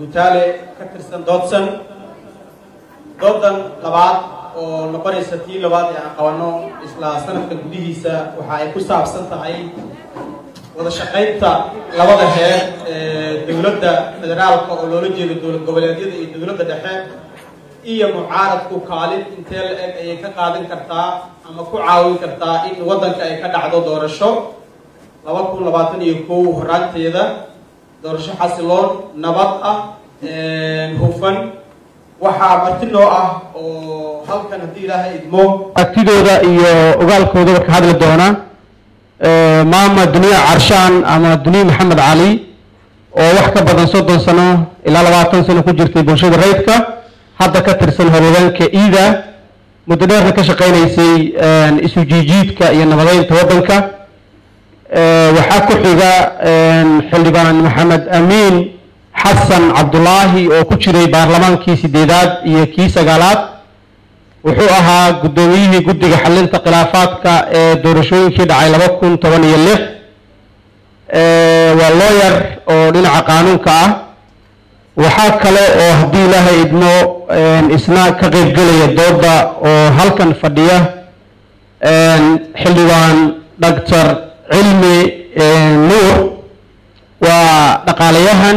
Guutaale ka tirsan Doodsan. Doodan labaad oo noqonaysa tii labaad ee aan qabanno isla sanadka gudihiisa waxa ay ku saabsan tahay wada shaqaynta labada heer ee dowladda federaalka, oo loola jeedo dowlad goboleedyada iyo dowladda dhexe, iyo mucaaradku kaalin intee la eg ayay ka qaadan kartaa ama ku caawin kartaa in waddanka ay ka dhacdo doorasho 2021 horaanteeda, doorasho xasiloon, nabad ah, hufan. Waxaa marti noo ah oo halkan, haddii Ilaahay idmo, aragtidooda iyo ogaalkoodaba ka hadli doona Maama Duniya Carshaan ama Duniya Maxamed Cali, oo wax ka badan 30 sano ilaa 20 sano ku jirtay bulshada rayidka, hadda ka tirsan howlwadeenka iida, muddo dheerna ka shaqaynaysay isu jiijiidka iyo nabadeynta waddanka. Waxaa ku xiga Xildhibaan Maxamed Amiin Xasan Cabdulaahi, oo ku jiray baarlamaankii sideedaad iyo kii sagaalaad. Wuxuu ahaa guddoomiyihii guddiga xalinta khilaafaadka ee doorashooyinkii dhacay 2016. Waa lawyer oo dhinaca qaanuunka ah. Waxaa kale oo, haddii Ilaahay idmo, isna ka qaybgelaya dooda oo halkan fadhiya Xildhibaan Doctor Cilmi Nuur. Waa dhaqaalayahan,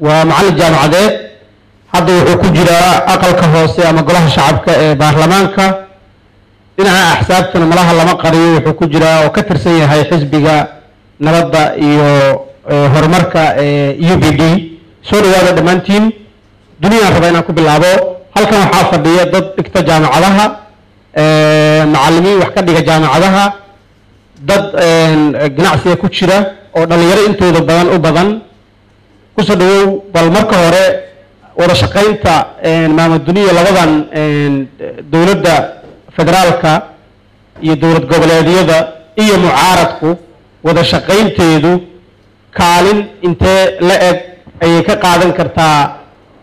waa macallin jaamacadeed, hadda wuxuu ku jiraa aqalka hoose ama golaha shacabka ee baarlamaanka. Dhinaca axsaabtana malaha lama qariyo, wuxuu ku jiraa oo ka tirsan yahay xisbiga nabadda iyo horumarka ee UPD. Soo dhawaada dhammaantiin. Duniyaan raba inaan ku bilaabo. Halkan waxaa fadhiya dad dhigta jaamacadaha, macallimiin wax ka dhiga jaamacadaha, dad ganacsiga ku jira oo dhallinyaro intooda badan u badan. Kusoo dhawow. Bal marka hore wada shaqaynta, Maama Duniya, labadan dowladda federaalka iyo dowlad goboleedyada iyo mucaaradku wada shaqaynteedu kaalin intee la eg ayay ka qaadan kartaa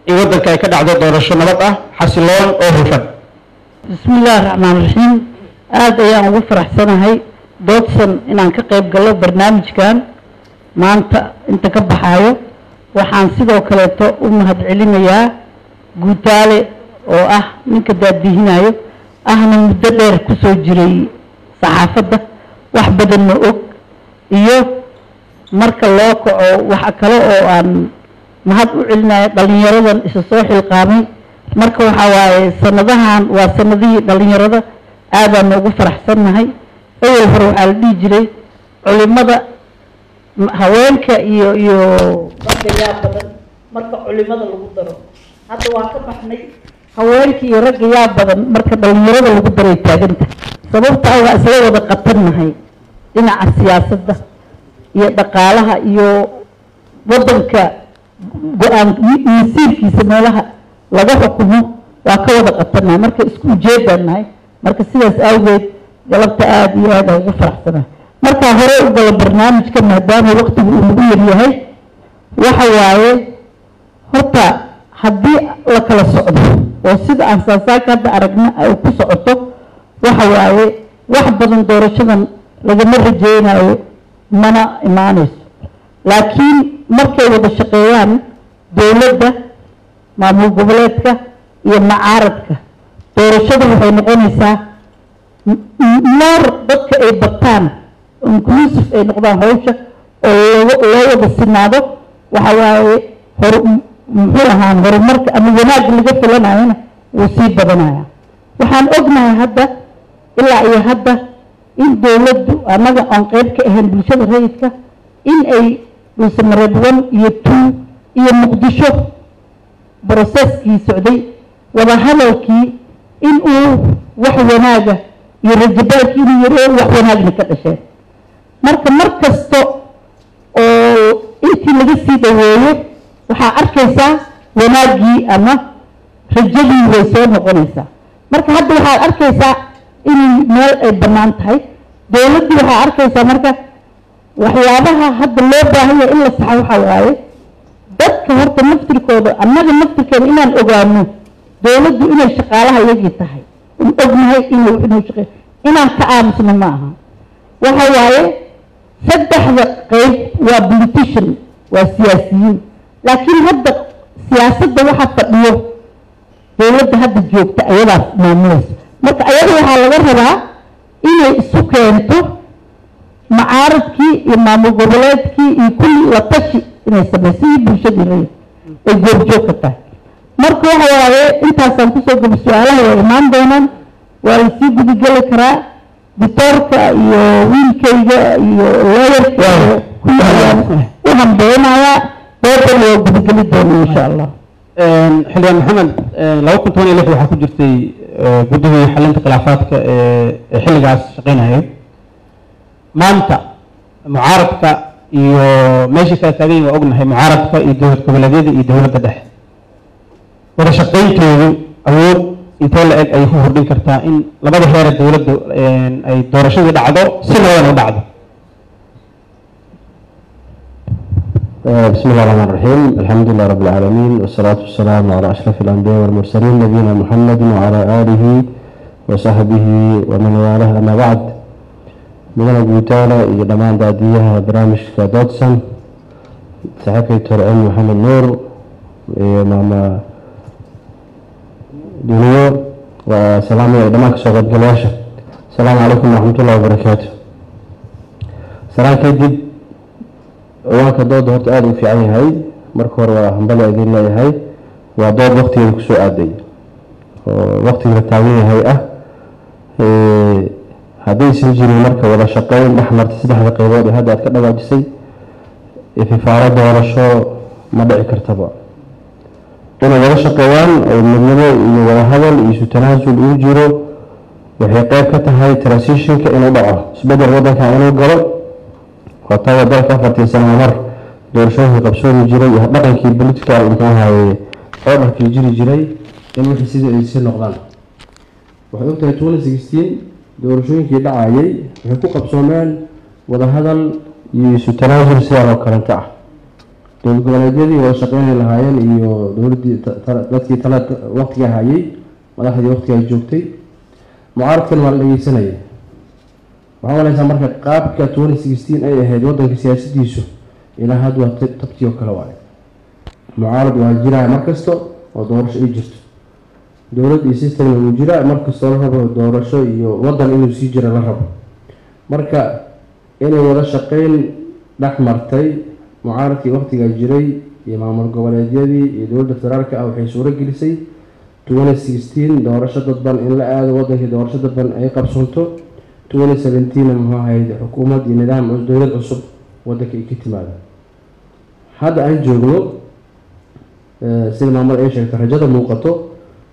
in waddanka ay ka dhacdo doorasho nabad ah, xasiloon oo hufan? Bismi illaahi raxmaan raxiim. Aada ayaan ugu faraxsanahay Doodsan inaan ka qayb galo barnaamijkan maanta inta ka baxaayo. Waxaan sidoo kaleeto u mahadcelinayaa Guutaale, oo ah ninka daadihinayo, ahna muddo dheer kusoo jiray saxaafadda, wax badanna og. Iyo marka loo kaco, waxa kale oo aan mahad u celinayo dhallinyaradan isa soo xilqaamay. Marka waxaa waaye, sanadahan waa sanadihii dhallinyarada, aadaanu ugu faraxsannahay. Awel hore waxaa la dhihi jiray culimada, haweenka iyo ragga yaa badan marka culimada lagu daro. Hadda waa ka baxnay, haweenka iyo ragga yaa badan marka dhalinyarada lagu daray taaganta, sababta ah waa isla wada qatannahay dhinaca siyaasadda iyo dhaqaalaha iyo waddanka go-aan masiirkiisa meelaha laga xukumo waa ka wada qatannahay. Marka isku ujeedaan nahay. Marka sidaas awgeed galabta aada iyo aada ugu faraxsanahay. Markaa hore u galo barnaamijka, maadaama waqtigu uu nagu yaryahay, waxa waaye horta haddii la kala socdo oo sida aan saasaaka hadda aragna ay ku socoto, waxa waaye wax badan doorashadan lagama rajeynayo, mana imaanayso. Laakiin markay wada shaqeeyaan dowladda, maamul goboleedka iyo macaaradka, doorashada waxay noqonaysaa moor dadka ay bataan, inclusive ay noqdaan hawsha oo loo wada sinaado. Waxa waaye hor muxuu ahaan horumarka ama wanaagga laga filanayona wuu sii badanaya. Waxaan ognahay hadda ilaa iyo hadda in dowladdu, annaga oon qeyb ka ahayn bulshada rayidka, in ay Dhuusamareeb 1 iyo 2 iyo Muqdisho processkii socday, wadahadalkii, in uu wax wanaaga iyo rajabaalkii inuu yaro wax wanaagna ka dhasheen. Marka mar kasta oo intii laga sii dhaweeyo, waxaa arkaysaa wanaaggii ama rajadii way soo noqonaysaa. Marka hadda waxaad arkaysaa inay meel ay bannaan tahay dowladdii. Waxaa arkaysaa marka waxyaabaha hadda loo baahan yahay in la saxo waxaa waaye dadka horta naftirkooda, annaga naftirkeena inaan ogaano dowladdu inay shaqaalaha iyagii tahay, in ognahay inay inuu shaqeey, inaan ka aamusno ma aha. Waxa waaye saddexda qeyb waa politician, waa siyaasiyiin, laakiin hadda Siyaasadda waxa fadhiyo dowladda hadda joogta, ayadaas maamulaysa. Marka ayada waxaa laga rabaa inay isu keento mucaaradkii iyo maamul goboleedkii iyo kulli, la tashi inay samayso iyo bulshadii rayidka ay goobjoog ka tahay. Marka waxa waaye, intaasaan kusoo gabo. Su-aalaha waa imaan doonaan, waa lasii gudageli karaa. Doctoorka iyo wiilkayga iyo lawyerka iyo kulli ayaan u hambeynayaa. Doodan waa gudageli doona, insha Allah. Xildhibaan Maxamed, 2016 waxaa ku jirtay guddigii xalinta khilaafaadka ee xilligaas shaqeynayay. Maanta mucaaradka iyo meeshii kala taagan yihin waa ognahay. Mucaaradka iyo dowlad goboleedyada iyo dowladda dhexe wada shaqayntoodu awood intee la eg ay ku hordhin kartaa in labada heere dowladda ay doorashadii dhacdo, si nabadan u dhacdo? بسم الله الرحمن الرحيم، الحمد لله رب العالمين، والصلاة والسلام على أشرف الأنبياء والمرسلين، نبينا محمد وعلى آله وصحبه ومن والاه، أما بعد. Mudane Guutaale iyo dhammaan daadiyaha barnaamijka Doodsan, saaxiibkay Doctor Cilmi Maxamed Nuur iyo maama Duniyo, waa salaamaya dhammaan kasoo qaybgalayaasha. Asalaamu calaykum waraxmatullahi wabarakaatu. Salaan kadib, ciwaanka dooda horta aada u fiican yahay. Marka hore waa hambali idin leeyahay. Waa dood waqtigeeda kusoo aaday oo waqtigii la taagan yahay ah. Haddaysan jirin marka wada shaqeyn dhex marta saddexda qeybood ee hadda aad ka dhawaajisay, ififaaro doorasho ma dhici kartaba. Inay wada shaqeeyaan oo midnimo iyo wada hadal iyo isu tanaasul uu jiro waxay qeyb ka tahay transitionka inuu dhaco, isbedel waddanka inuu galo. Waa taga dalka 4-tii sano mar doorashooyinkii qabsoomi jiray iyo dhaqankii political, muxuu ahaye, orderkii jiri jiray in wixii sidii ay sii noqdaan. Waxay ogtahay 2016 doorashooyinkii dhacayay waxay ku qabsoomeen wadahadal iyo isu tanaasul sidaan oo kalenta ah. Dowlad goboleedyadii wada shaqeynay lahaayeen iyo dowladdii, dadkii tala waqtiga hayay, madaxdii waqtigaa joogtay, mucaaradkan waa la dhegeysanayay. Waxaa malaysaa marka qaabka 2016 ay ahayd waddanka siyaasadiisu ilaa hadda waa tabtii oo kale waaye. Mucaarad waa jiraa mar kasta oo doorasho ay jirto, dowlad iyo systemna wuu jiraa mar kastoo la rabo doorasho iyo waddan inuu sii jiro la rabo. Marka inay wada shaqeyn dhex martay mucaaradkii waqtigaa jiray iyo maamul goboleedyadii iyo dowladda federaalka ah waxay suuro gelisay 2016 doorasho dadban in la aado wadankii, doorasho dadban ay qabsoonto, 2017 muxuu ahayd xukuumad iyo nidaam dowlad cusub wadanka ay ka timaado. Hadda aan joogno, sida maamada ay sheegtay, rajada muuqato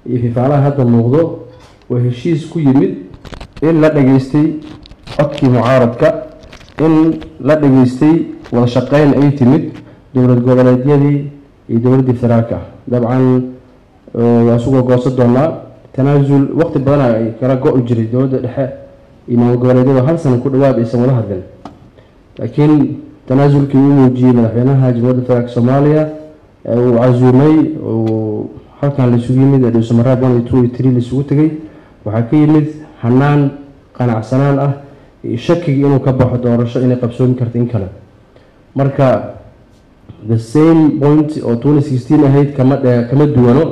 iyo fifaalaha hadda muuqdo waa heshiis ku yimid in la dhageystay codkii mucaaradka, in la dhageystay, wada shaqeyn ay timid dowlad goboleedyadii iyo dowladdii federaalka ah. Dabcan waa isugoo goosan doonaa tanaasul. Waqti badan ay kala go-i jiray dowladda dhexe iyo maamul goboleedyada, hal sano ku dhawaad aysan wada hadlin, laakiin tanaasulkii uu muujiyey madaxweynaha Jamhuuriyadda Federaalka Soomaaliya ee uu casuumay, uu halkan laisugu yimid ee Dhuusamareeb 1 iyo 2 iyo 3 laisugu tegay, waxaa ka yimid hanaan qanacsanaan ah iyo shakigii inuu ka baxo doorasho inay qabsoomi karto in kale. Marka the same point oo 2016 ahayd kama dhe kama duwano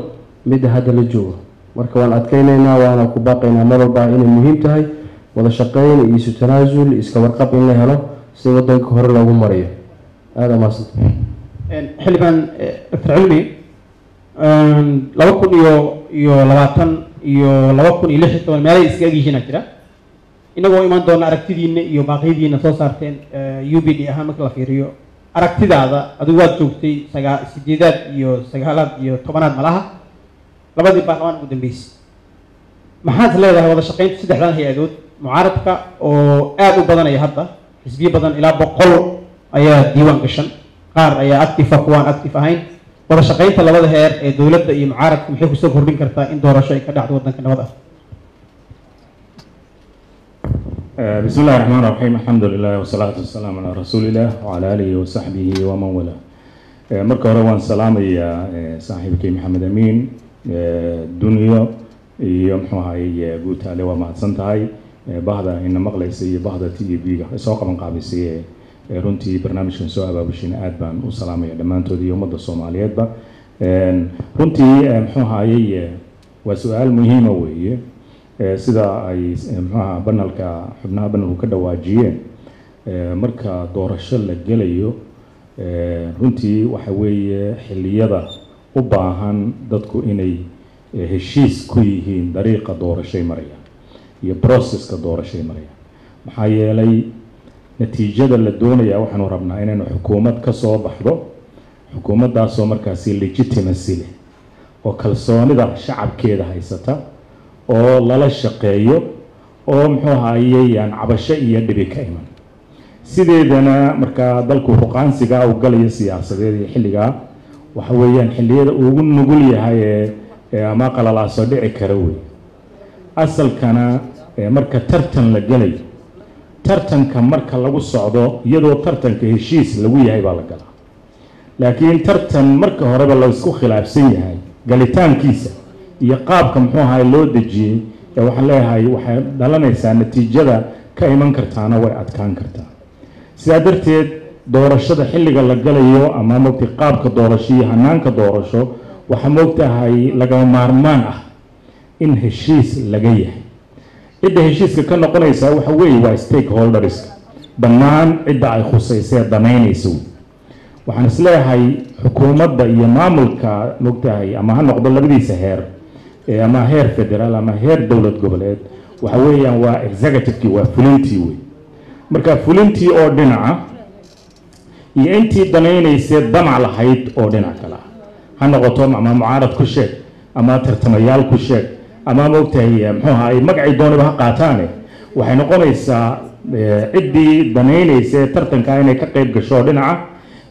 midda hadda la joogo. Marka waan adkeyneynaa, waana ku baaqaynaa mar walba inay muhiim tahay wada shaqeyn iyo isu tanaasul, iska warqab in la helo si wadanka hore loogu mariyo. Aada mahadsanta. Xildhibaan Doctor Cilmi, 2020 iyo 2016 meelay iskaga egyihiin jira. Inagoo imaan doona aragtidiina iyo baaqyadiina soo saarteen UPD ahaan, marka la fiiriyo aragtidaada, adigu waad joogtay sagaa sideedaad iyo sagaalaad iyo tobanaad malaha, labadii baarlamaan ugu dambeysay, maxaad leedahay wada shaqaynta saddexdan hay-adood, mucaaradka oo aada u badanaya hadda, xisbiyo badan ilaa 100 ayaa diiwaan gashan, qaar ayaa active ah, kuwaan active ahayn, wada shaqaynta labada heer ee dowladda iyo mucaaradka maxay kusoo kordhin kartaa in doorasho ay ka dhacdo waddanka nabad ah? بسم الله الرحمن الرحيم، الحمد لله والصلاة والسلام على رسول الله وعلى آله وصحبه ومن والاه. Marka hore waan salaamayaa saaxiibkay Maxamed Amiin, Dunyo iyo muxuu ahaye Guutaale. Waa mahadsan tahay bahda ina maqlaysa iyo bahda TV-ga soo qaban qaabisay ee runtii barnaamijkan soo abaabushin. Aad baan u salaamaya dhammaantood iyo ummadda Soomaaliyeedba. Runtii muxuu ahaayey, waa su-aal muhiima weeye. Sida ay muxuu ahaa panelka, xubnaha panelku ka dhawaajiyeen, marka doorasho la gelayo, runtii waxa weeye xilliyada u baahan dadku inay heshiis ku yihiin dariiqa doorashay marayaan iyo processka doorashay marayaan. Maxaa yeelay natiijada la doonaya, waxaanu rabnaa inaynu xukuumad ka soo baxdo, xukuumaddaasoo markaasi legitimacy leh oo kalsoonida shacabkeeda haysata oo lala shaqeeyo oo muxuu ahaayey aan cabasho iyo dhibi ka iman. Sideedana markaa dalku ruqaansigaa uu galayo siyaasadeed iyo xilligaa, waxa weeyaan xilliyada ugu nugul yahay ee ama qalalaasoo dhici kara wey. Asalkana marka tartan la gelayo, tartanka marka lagu socdo iyadoo tartanka heshiis lagu yahay baa la galaa, laakiin tartan marka horeba la isku khilaafsan yahay galitaankiisa iyo qaabka muxuu ahaay loo dejiyey, ee waxaan leeyahay waxay dhalanaysaa natiijada ka iman kartaana way adkaan kartaa. Sidaa darteed doorashada xilliga la galayo ama moogtay qaabka doorasho iyo hanaanka doorasho, waxaa moogtahay lagama maarmaan ah in heshiis laga yahay. Cidda heshiiska ka noqonaysaa waxa weeye waa stakeholderska dhammaan, cidda ay khusaysee danaynaysa wey. Waxaan isleeyahay xukuumadda iyo maamulka moogtahay, ama ha noqdo labadiisa heer, ama heer federaal ama heer dowlad goboleed, waxa weeyaan waa executive-kii, waa fulintii wey. Marka fulintii oo dhinaca iyo intii danaynaysee damac lahayd oo dhinac kale ah, ha noqoto ama mucaarad ku sheeg ama tartamayaal ku sheeg ama moogtahay muxuu ahaay magacii dooniba ha qaataane, waxay noqonaysaa ciddii danaynaysee tartanka inay ka qayb gasho oo dhinaca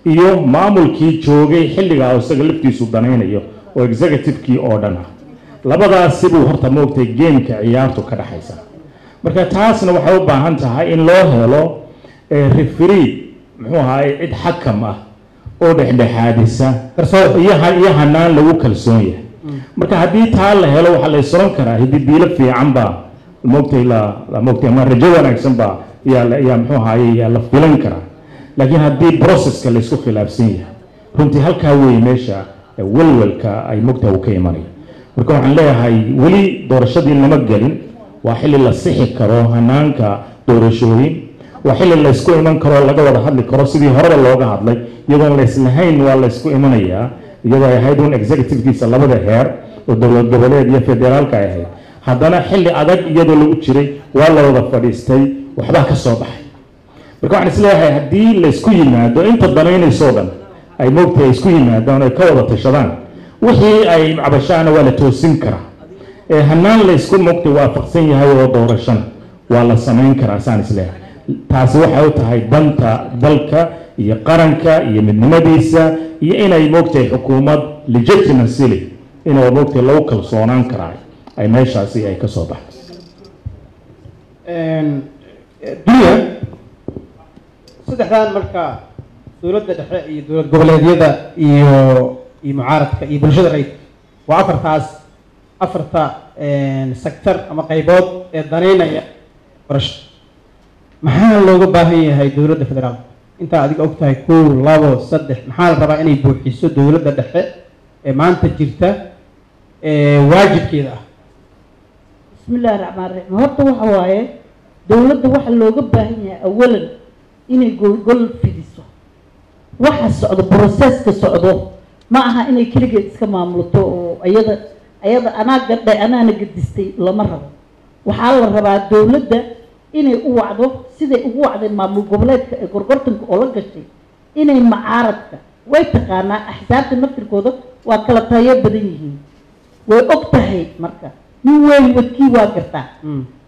iyo maamulkii joogay xilligaa oo isaga laftiisu danaynayo oo executive-kii oo dhan ah. Labadaasi buu horta moogtay gameka ciyaartu ka dhexaysa. Marka taasna waxay u baahan tahay in loo helo referee, muxuu ahaay, cid xakam ah oo dhexdhexaadisa iyo hanaan lagu kalsoon yahay. Marka haddii taa la helo, waxaa la isoran karaa hididiilo fiican baa moogtay la moogtay ama rajo wanaagsan baa yaa muxuu ahaayey yaa la filan karaa. Laakiin haddii processka la isku khilaafsan yahay, runtii halkaa weeye meesha welwelka ay moogtahay uu ka imanayo. Marka waxaan leeyahay weli doorashadii lama gelin, waa xilli la sixi karo hanaanka doorashooyin, waa xilli la isku iman karo, laga wada hadli karo sidii horeba looga hadlay, iyadoon la islahayn waa la isku imanayaa, iyadoo ay ahayd un executive-kiisa labada heer oo dowlad goboleed iyo federaalka ay ahayd. Haddana xilli adag iyadoo lagu jiray waa la wada fadhiistay, waxbaa ka soo baxay. Marka waxaan isleeyahay haddii la isku yimaado, inta danaynaysoo dhan ay moogtahay isku yimaadaan, ay ka wada tashadaan, wixii ay cabashaana waa la toosin karaa, ee hanaan la isku moogtay waafaqsan yahay oo doorashana waa la samayn karaa, saan isleeyahay. Taasi waxay u tahay danta dalka iyo qaranka iyo midnimadiisa iyo inay moogtahay xukuumad legitimacy leh inuu moogtahay lagu kalsoonaan karaa ay meeshaasi ay ka soo baxdo. Dunya saddexdan, marka dowladda dhexe iyo dowlad goboleedyada iyo mucaaradka iyo bulshada rayidka, waa afartaas, afarta sector ama qaybood ee danaynaya doorasho. Maxaa looga baahan yahay dowladda federaalka intaa adiga og tahay? Kow, labo, saddex, maxaa la rabaa inay buuxiso dowladda dhexe ee maanta jirta ee waajibkeeda ah? Bismi illaahi raxmaan raxiim. Horta waxa waaye dowladda waxa looga baahan yahay awalan inay gogol fidiso waxa socdo, processka socdo. Ma aha inay keligeed iska maamulato oo ayada anaa gadhay anaana gadistay lama rabo. Waxaa la rabaa dowladda inay u wacdo siday ugu wacdeen maamul goboleedka ee gorgortanka oo la gashay, inay macaaradka way taqaanaa, axsaabta naftirkooda waa kala tayo badan yihiin, way og tahay. Marka nin weyn wadkii waa gartaa.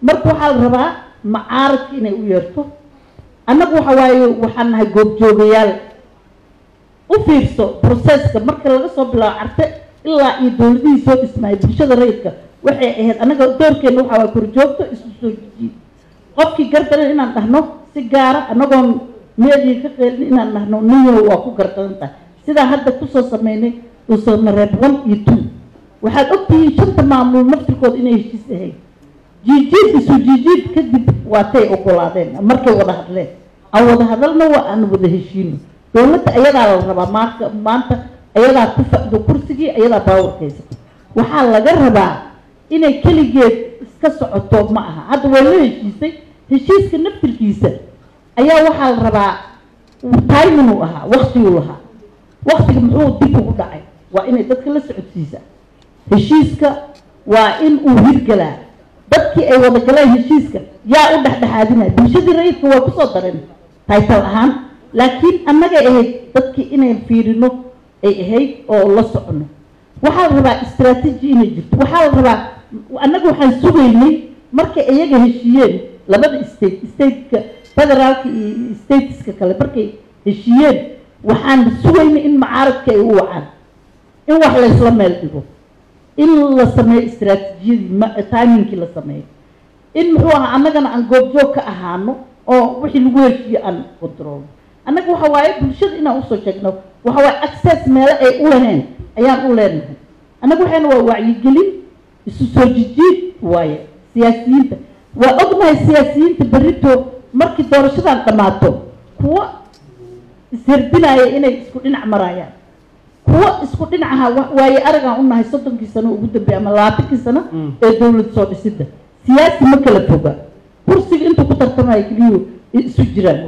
Marka waxaa la rabaa macaaradka inay u yeerto. Annagu waxa waaye waxaan nahay goobjoogayaal. U fiirso processka marka laga soo bilaabo Carte ilaa iyo dowladihii soo dhismayay, bulshada rayidka waxay ahayd annaga doorkeena waxaa waay korjoogto, isku soo jijiid, qofkii gardaran inaan dhahno si gaara annagoon meediga ka qeelin, inaan dhahno ninyow waa ku gardaran tahay, sidaa hadda kusoo sameynay Dhuusamareeb 1 iyo 2. Waxaad ogtihiin shanta maamul naftirkooda inay heshiis ahayn, jiijiid isu jiijiid kadib waatay ogolaadeen markay wada hadleen. Aan wada hadalno, waa aan wada heshiino. Dowladda ayadaa la rabaa maanta. Ayadaa ku fadhido kursigii, ayadaa power-ka haysato. Waxaa laga rabaa inay keligeed iska socoto ma aha. Hadda waa la heshiisay. Heshiiska naftirkiisa ayaa waxaa la rabaa timing uu ahaa, waktiguu lahaa. Waktiga muxuu dib ugu dhacay? Waa inay dadka la socodsiisaa. Heshiiska waa in uu hirgalaa. Dadkii ay wada galeen heshiiska yaa u dhexdhexaadinaya? Bulshadii rayidka waa kusoo dareen title ahaan, laakiin annagay ahayd dadkii inayn fiirino ay ahayd oo la socono. Waxaa la rabaa strategy inay jirto. Waxaa la rabaa, annaga waxaan sugaynay markay iyaga heshiiyeen labada state, stateka federaalka iyo stateska kale, markay heshiiyeen waxaan sugaynay in mucaaradka ay u wacaan, in wax laysla meel dhigo, in la sameeyo istaraatiijiyadii, timingkii la sameeyo, in muxuu ahaa annagana aan goobjoog ka ahaano oo wixii lagu heshiiyo aan controlno. Annaga waxa waaye bulshada inaan usoo sheegno, waxa waaye access meelo ay u lahayn ayaan u leenahay. Annaga waxayna waa wacyigelin, isu soo jijiid waaye. Siyaasiyiinta waa ognahay, siyaasiyiinta berrito markii doorashadan dhammaato kuwa ishirdinaya inay isku dhinac maraayaan, kuwa isku dhinacaha. Waaye aragaan u nahay 30kii sano ugu dambeeyay ama 20kii sano ee dowlad soo dhisidda, siyaasi ma kala foga. Kursiga intuu ku tartamayo keliyuu isu jiraan.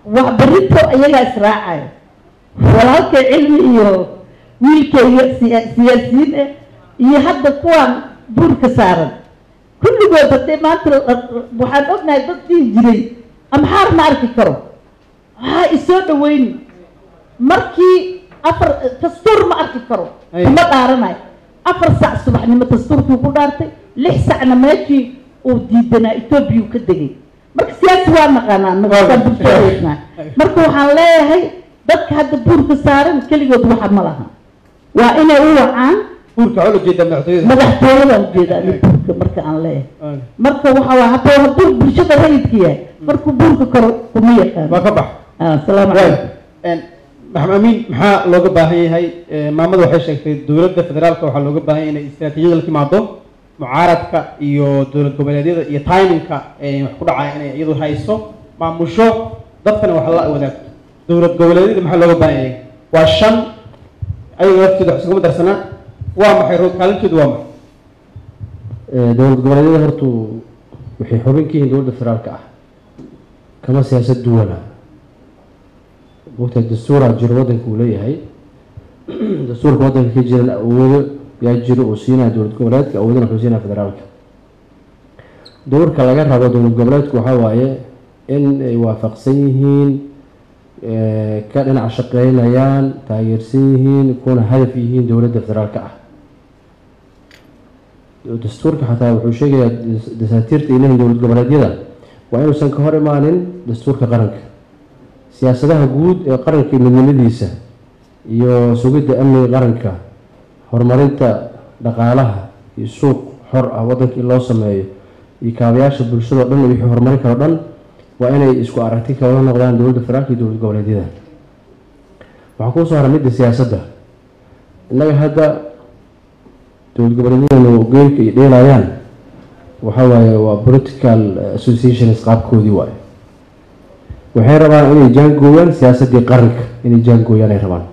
Wax berrito iyagaa israacaya. Walaalkay Cilmi iyo wiilkayga siyaasiyiin eh iyo hadda kuwaan buurka saaran kulligood haddee maanta waxaan ognahay dad dhihi jiray Amxaar ma arki karo, waxaa isoo dhaweyni markii afar dastuur ma arki karo, kuma dhaaranayo. 4 sac subaxnimo dastuurkii ku dhaartay, 6 sacna meeshii uu diidanaa Etoobiyau ka degay. Marka siyaasi waa naqaanaa annaga waan bulshadeednaa. Marka waxaan leeyahay dadka hadda buurka saaran keligood waxa ma laha, waa inay u wacaan. Buurka waxaa ula jeedaa madaxtooyada. Madaxtooyadaan ujeedaa ani buurka marka aan leeyahay. Marka waxa waa hadda hadduu bulshada rayidka yahay markuu buurka koro kuma yaqaan. Waa ka bax. Asalaamu calaykum. Maxamed Amiin, maxaa looga baahan yahay? Maamada waxay sheegtay dowladda federaalka waxaa looga baahan yahay inay istaraatiijiyada la timaado mucaaradka iyo dowlad goboleedyada iyo timingka wax ku dhacaya inay iyadu hayso, maamusho, dadkana wax la wadaagto. Dowlad goboleedyada maxaa looga baahan yahay? Waa shan, ayaga laftooda wax iskuma darsanaa. Waa maxay kaalintoodu waa maxay? Dowlad goboleedyada hortu waxay xubin ka yihiin dowladda federaalka ah, kama siyaasad duwana. Mogta dastuuraa jiro waddanka uu leeyahay. Dastuurka waddanka ka jiran awoodo yaa jiro uu siinaya dowlad goboleedka, awoodana wuxuu siinaya federaalka. Dowrka laga rabo dowlad goboleedku waxaa waaye in ay waafaqsan yihiin, ka dhinac shaqeynayaan, taageersan yihiin, kuna hadaf yihiin dowladda federaalka ah. Dastuurka xataa wuxuu sheegayaa dasaatiirta ay leeyihiin dowlad goboleedyada waa inuusan ka hor imaanin dastuurka qaranka, siyaasadaha guud ee qaranka iyo midnimadiisa iyo sugidda amniga qaranka, horumarinta dhaqaalaha iyo suuq xor ah waddanka in loo sameeyo iyo kaabayaasha bulshada o dhan iyo wixii horumarin karo dhan, waa inay isku aragti ka wada noqdaan dowladda federaalka iyo dowlad goboleedyada. Waxaa kuu soo hara midda siyaasadda. Innaga hadda dowlad goboleedyadanu geelka iyo dheelayaan waxaa waaye waa political associations qaabkoodii waaye. Waxay rabaan inay jaangooyaan siyaasaddii qaranka, inay jaangooyaan ay rabaan,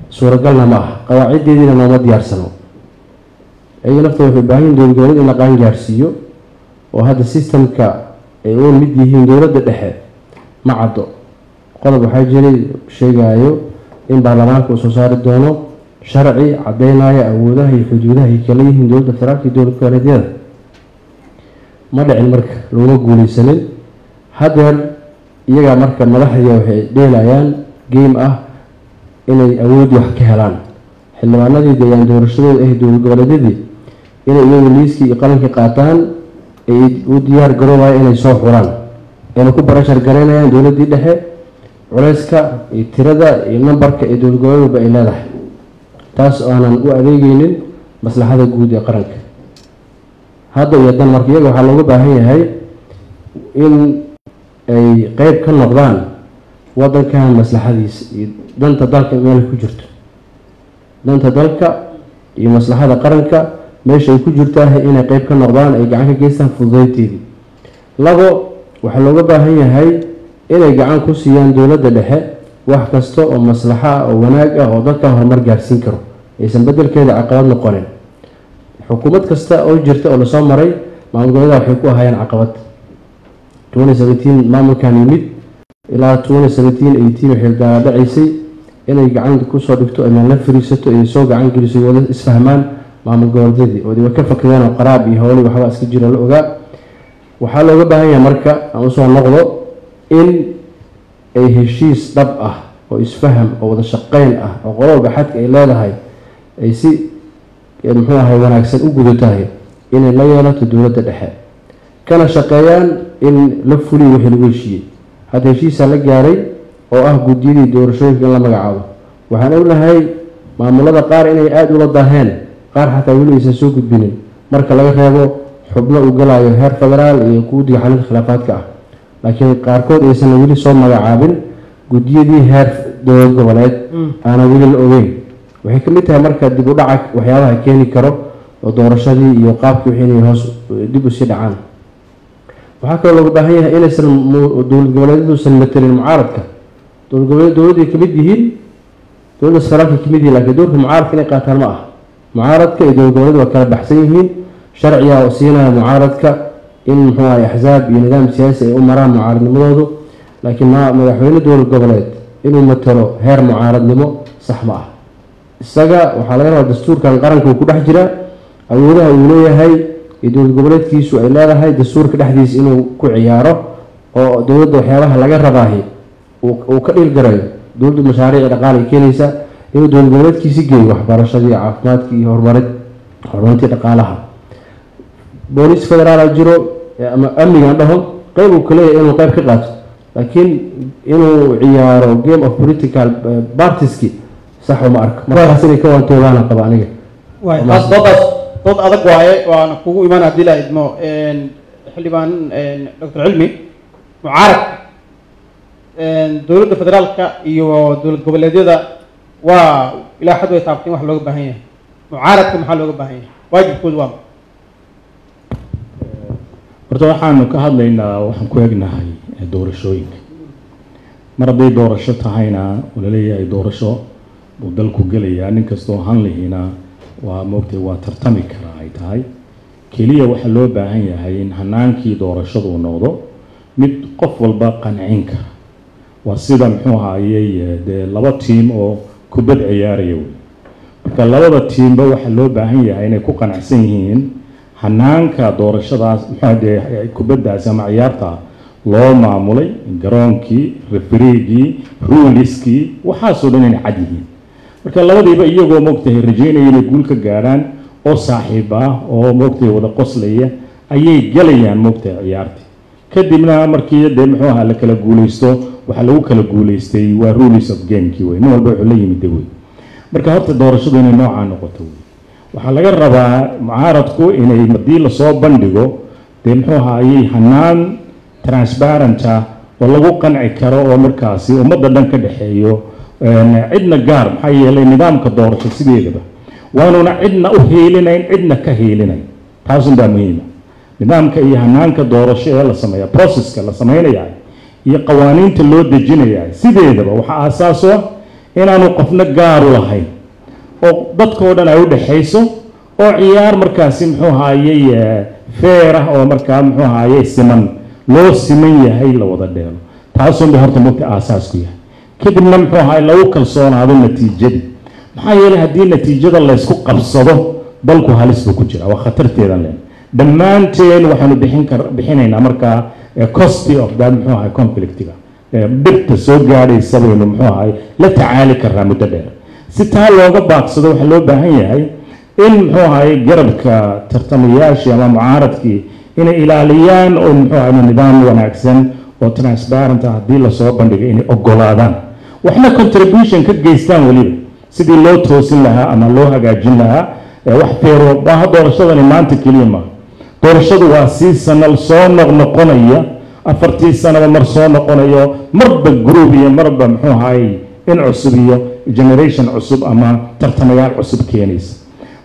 suuragalna ma aha, qawaaciddeediina nooma diyaarsano. Ayaga naftooda waxay u baahan yihin dowlad goboleed in la qaan gaarsiiyo oo hadda systemka ay uga mid yihiin dowladda dhexe ma caddo. Qodob waxaa jiray sheegayo in baarlamaanka uu soo saari doono sharci caddeynaya awoodaha iyo xuduudaha ay kala yihiin dowladda federaalka iyo dowlad goboleedyada. Ma dhicin, marka laguma guuleysanin. Haddeer iyagaa marka madaxdii waxay dheelayaan game ah inay awood wax ka helaan xildhibaanadii deegaan doorashadooda ah dowlad goboleedyadii, inay iyagu liiskii iyo qalankii qaataan, ay u diyaar garoobaya inay soo xulaan, ayna ku pressure garaynayaan dowladdii dhexe culeyska iyo tirada iyo nambarka ee dowlad goboleed walba ay leedahay, taas aanan u adeegeynin maslaxada guud ee qaranka hadda iyo dan. Marka iyaga waxaa looga baahan yahay in ay qeyb ka noqdaan waddankan maslaxadiisa iyo danta dalka meel ku jirto. Danta dalka iyo maslaxada qaranka meesha ay ku jirtaah inay qeyb ka noqdaan, ay gacan ka geystaan fududeynteedii. Labo, waxaa looga baahan yahay inay gacan ku siiyaan dowladda dhexe. wax kasta oo maslaxa ah oo wanaag ah oo dadka horumar gaarsiin karo, aysan beddelkeeda caqabad noqonin. Xukuumad kasta oo jirta oo lasoo maray, maamul goboleedyada waxay ku ahaayeen caqabad. 2017 maamulkan yimid ilaa 2017 18 waxay dhacaysay inay gacan kusoo dhigto ama la fariisato ay soo gacan geliso, wada isfahmaan maamul goboleedyadii oo way ka fakadeen oo qaraab iyo howli waxba iska jiro la ogaa. Waxaa looga baahan yahay, marka aan usoo noqdo, in ay heshiis dhab ah oo isfaham oo wada shaqeyn ah oo qolo walba xadka ay leedahay ay si muxuu ahay wanaagsan u gudatahay inay la yeelato dowladda dhexe, kana shaqeeyaan in la fuliyo wixii lagu heshiiyey. Hadda heshiisaa la gaaray oo ah guddiyadii doorashooyinka in la magacaabo. Waxaan ognahay maamulada qaar inay aada ula daaheen, qaar xataa weli aysan soo gudbinin, marka laga reebo xubno uu galayo heer federaal iyo guddiga xalinta khilaafaadka ah, laakiin qaarkood aysan weli soo magacaabin guddiyadii heer dowlad goboleed, aana weli la ogeyn. Waxay ka mid tahay marka dib u dhaca waxyaabaha keeni karo oo doorashadii iyo qaabkii wixii inay hoos dib usii dhacaan. Waxaa kaloo looga baahan yahay inaysan dowlad goboleedyadu matelin mucaaradka. Dowlad goboleed dowladday kamid yihiin, dowladda federaalka kamid yihiin, laakiin doorka mucaaradka inay qaataan ma aha. Mucaaradka iyo dowlad goboleed waa kala baxsan yihiin. Sharciga oo siinaya mucaaradka in muxuu ahay axsaab iyo nidaam siyaasi ay u maraan mucaaradnimadoodu, laakiin ma madaxweyne dowlad goboleed inuu matalo heer mucaaradnimo sax ma ah. Isaga waxaa laga rabaa dastuurkan qaranka uu ku dhex jiraa, awoodaha uu leeyahay iyo dowlad goboleedkiisu ay leedahay dastuurka dhexdiisa inuu ku ciyaaro oo dowladda waxyaabaha laga rabaahi uu ka dhiilgarayo. Dowladdu mashaariic dhaqaale ay keenaysaa inuu dowlad goboleedkiisi geeyo waxbarashadii, caafimaadkii iyo horumarintii dhaqaalaha. Booliis federaala jiro ama amnigan dhaho, qeyb uu kaleeyahay inuu qeyb ka qaato, laakiin inuu ciyaaro game of political partieski sax uma arko. Markaas inay ka waantoobaana qaba aniga. Waay, taas doodaas dood adag waaye, waana kugu imaan haddii la idmo. Xildhibaan Doctor Cilmi, mucaaradka dowladda federaalka iyo dowlad goboleedyada waa ilaa xad way taabteen wax looga baahan yahay. Mucaaradka maxaa looga baahan yahay? Waajibkoodu waa maxay? Horta waxaanu ka hadlaynaa, waxaan ku egnahay doorashooyinka. Mar hadday doorasho tahayna oo laleeyahay doorasho buu dalku gelayaa, nin kastoo hanlihina waa moogtay waa tartami karaa ay tahay, keliya waxaa loo baahan yahay in hanaankii doorashadu noqdo mid qof walba qancin kara. Waa sida muxuu ahaayey dee laba tiim oo kubad ciyaaraya wey. Marka labada tiimba waxaa loo baahan yahay inay ku qanacsan yihiin hanaanka doorashadaas, muxuu dee kubaddaasi ama ciyaarta loo maamulay, garoonkii, refereegii, ruleskii, waxaasoo dhan inay cad yihiin. Marka labadiiba iyagoo moogtahay rajeynaya inay guul ka gaarhaan oo saaxiib ah oo moogtahay wada qoslaya ayay galayaan moogtahay ciyaartii. Kadibna markii dee muxuu ahaa la kala guuleysto, waxaa lagu kala guuleystay waa rules of gamekii wey, nin walba wuxuu la yimid wey. Marka horta doorashadu inay noocaa noqoto wey. Waxaa laga rabaa mucaaradku inay haddii lasoo bandhigo dee muxuu ahaayey hanaan transparent ah oo lagu qanci karo oo markaasi ummadda dhan ka dhexeeyo, cidna gaar. Maxaa yeelay nidaamka doorasho sideedaba waanuuna cidna u hiilinayn, cidna ka hiilinayn, taasun baa muhiima. Nidaamka iyo hanaanka doorasho ee la sameeya, processka la sameynaya iyo qawaaniinta loo dejinaya, sideedaba waxaa aasaas u ah inaanu qofna gaaru lahayn oo dadkoo dhan ay u dhexayso, oo ciyaar markaasi muxuu ahaayey fair ah oo markaa muxuu ahaayey siman, loo siman yahay, la wada dheelo. Taasun bay horta mugta aasaasku yahay. Kadibna muxuu ahaay lagu kalsoonaado natiijadii. Maxaa yeelay haddii natiijada laysku qabsado, dalku halis buu ku jira, waa khatarteedan leen. Dhammaanteen waxaanu bixin kar bixinaynaa markaa cost of that muxuu ahay conflictiga, dhibta soo gaadhaysa baynu muxuu ahay la tacaali karnaa muddo dheer. Si taa looga baaqsado, waxaa loo baahan yahay in muxuu ahay garabka tartamayaashii ama mucaaradkii inay ilaaliyaan oo muxuu ahay nidaam wanaagsan oo transparent ah haddii lasoo bandhigay inay ogolaadaan, waxna contribution ka geystaan weliba sidii loo toosin lahaa ama loo hagaajin lahaa. Wax feero maaha doorashadani maanta keliya maaha. Doorashadu waa seasonal, soo noqnoqonaya, 4tii sanaba mar soo noqonayo, marba group iyo marba muxuu ahaay in cusub iyo generation cusub ama tartamayaal cusub keenaysa.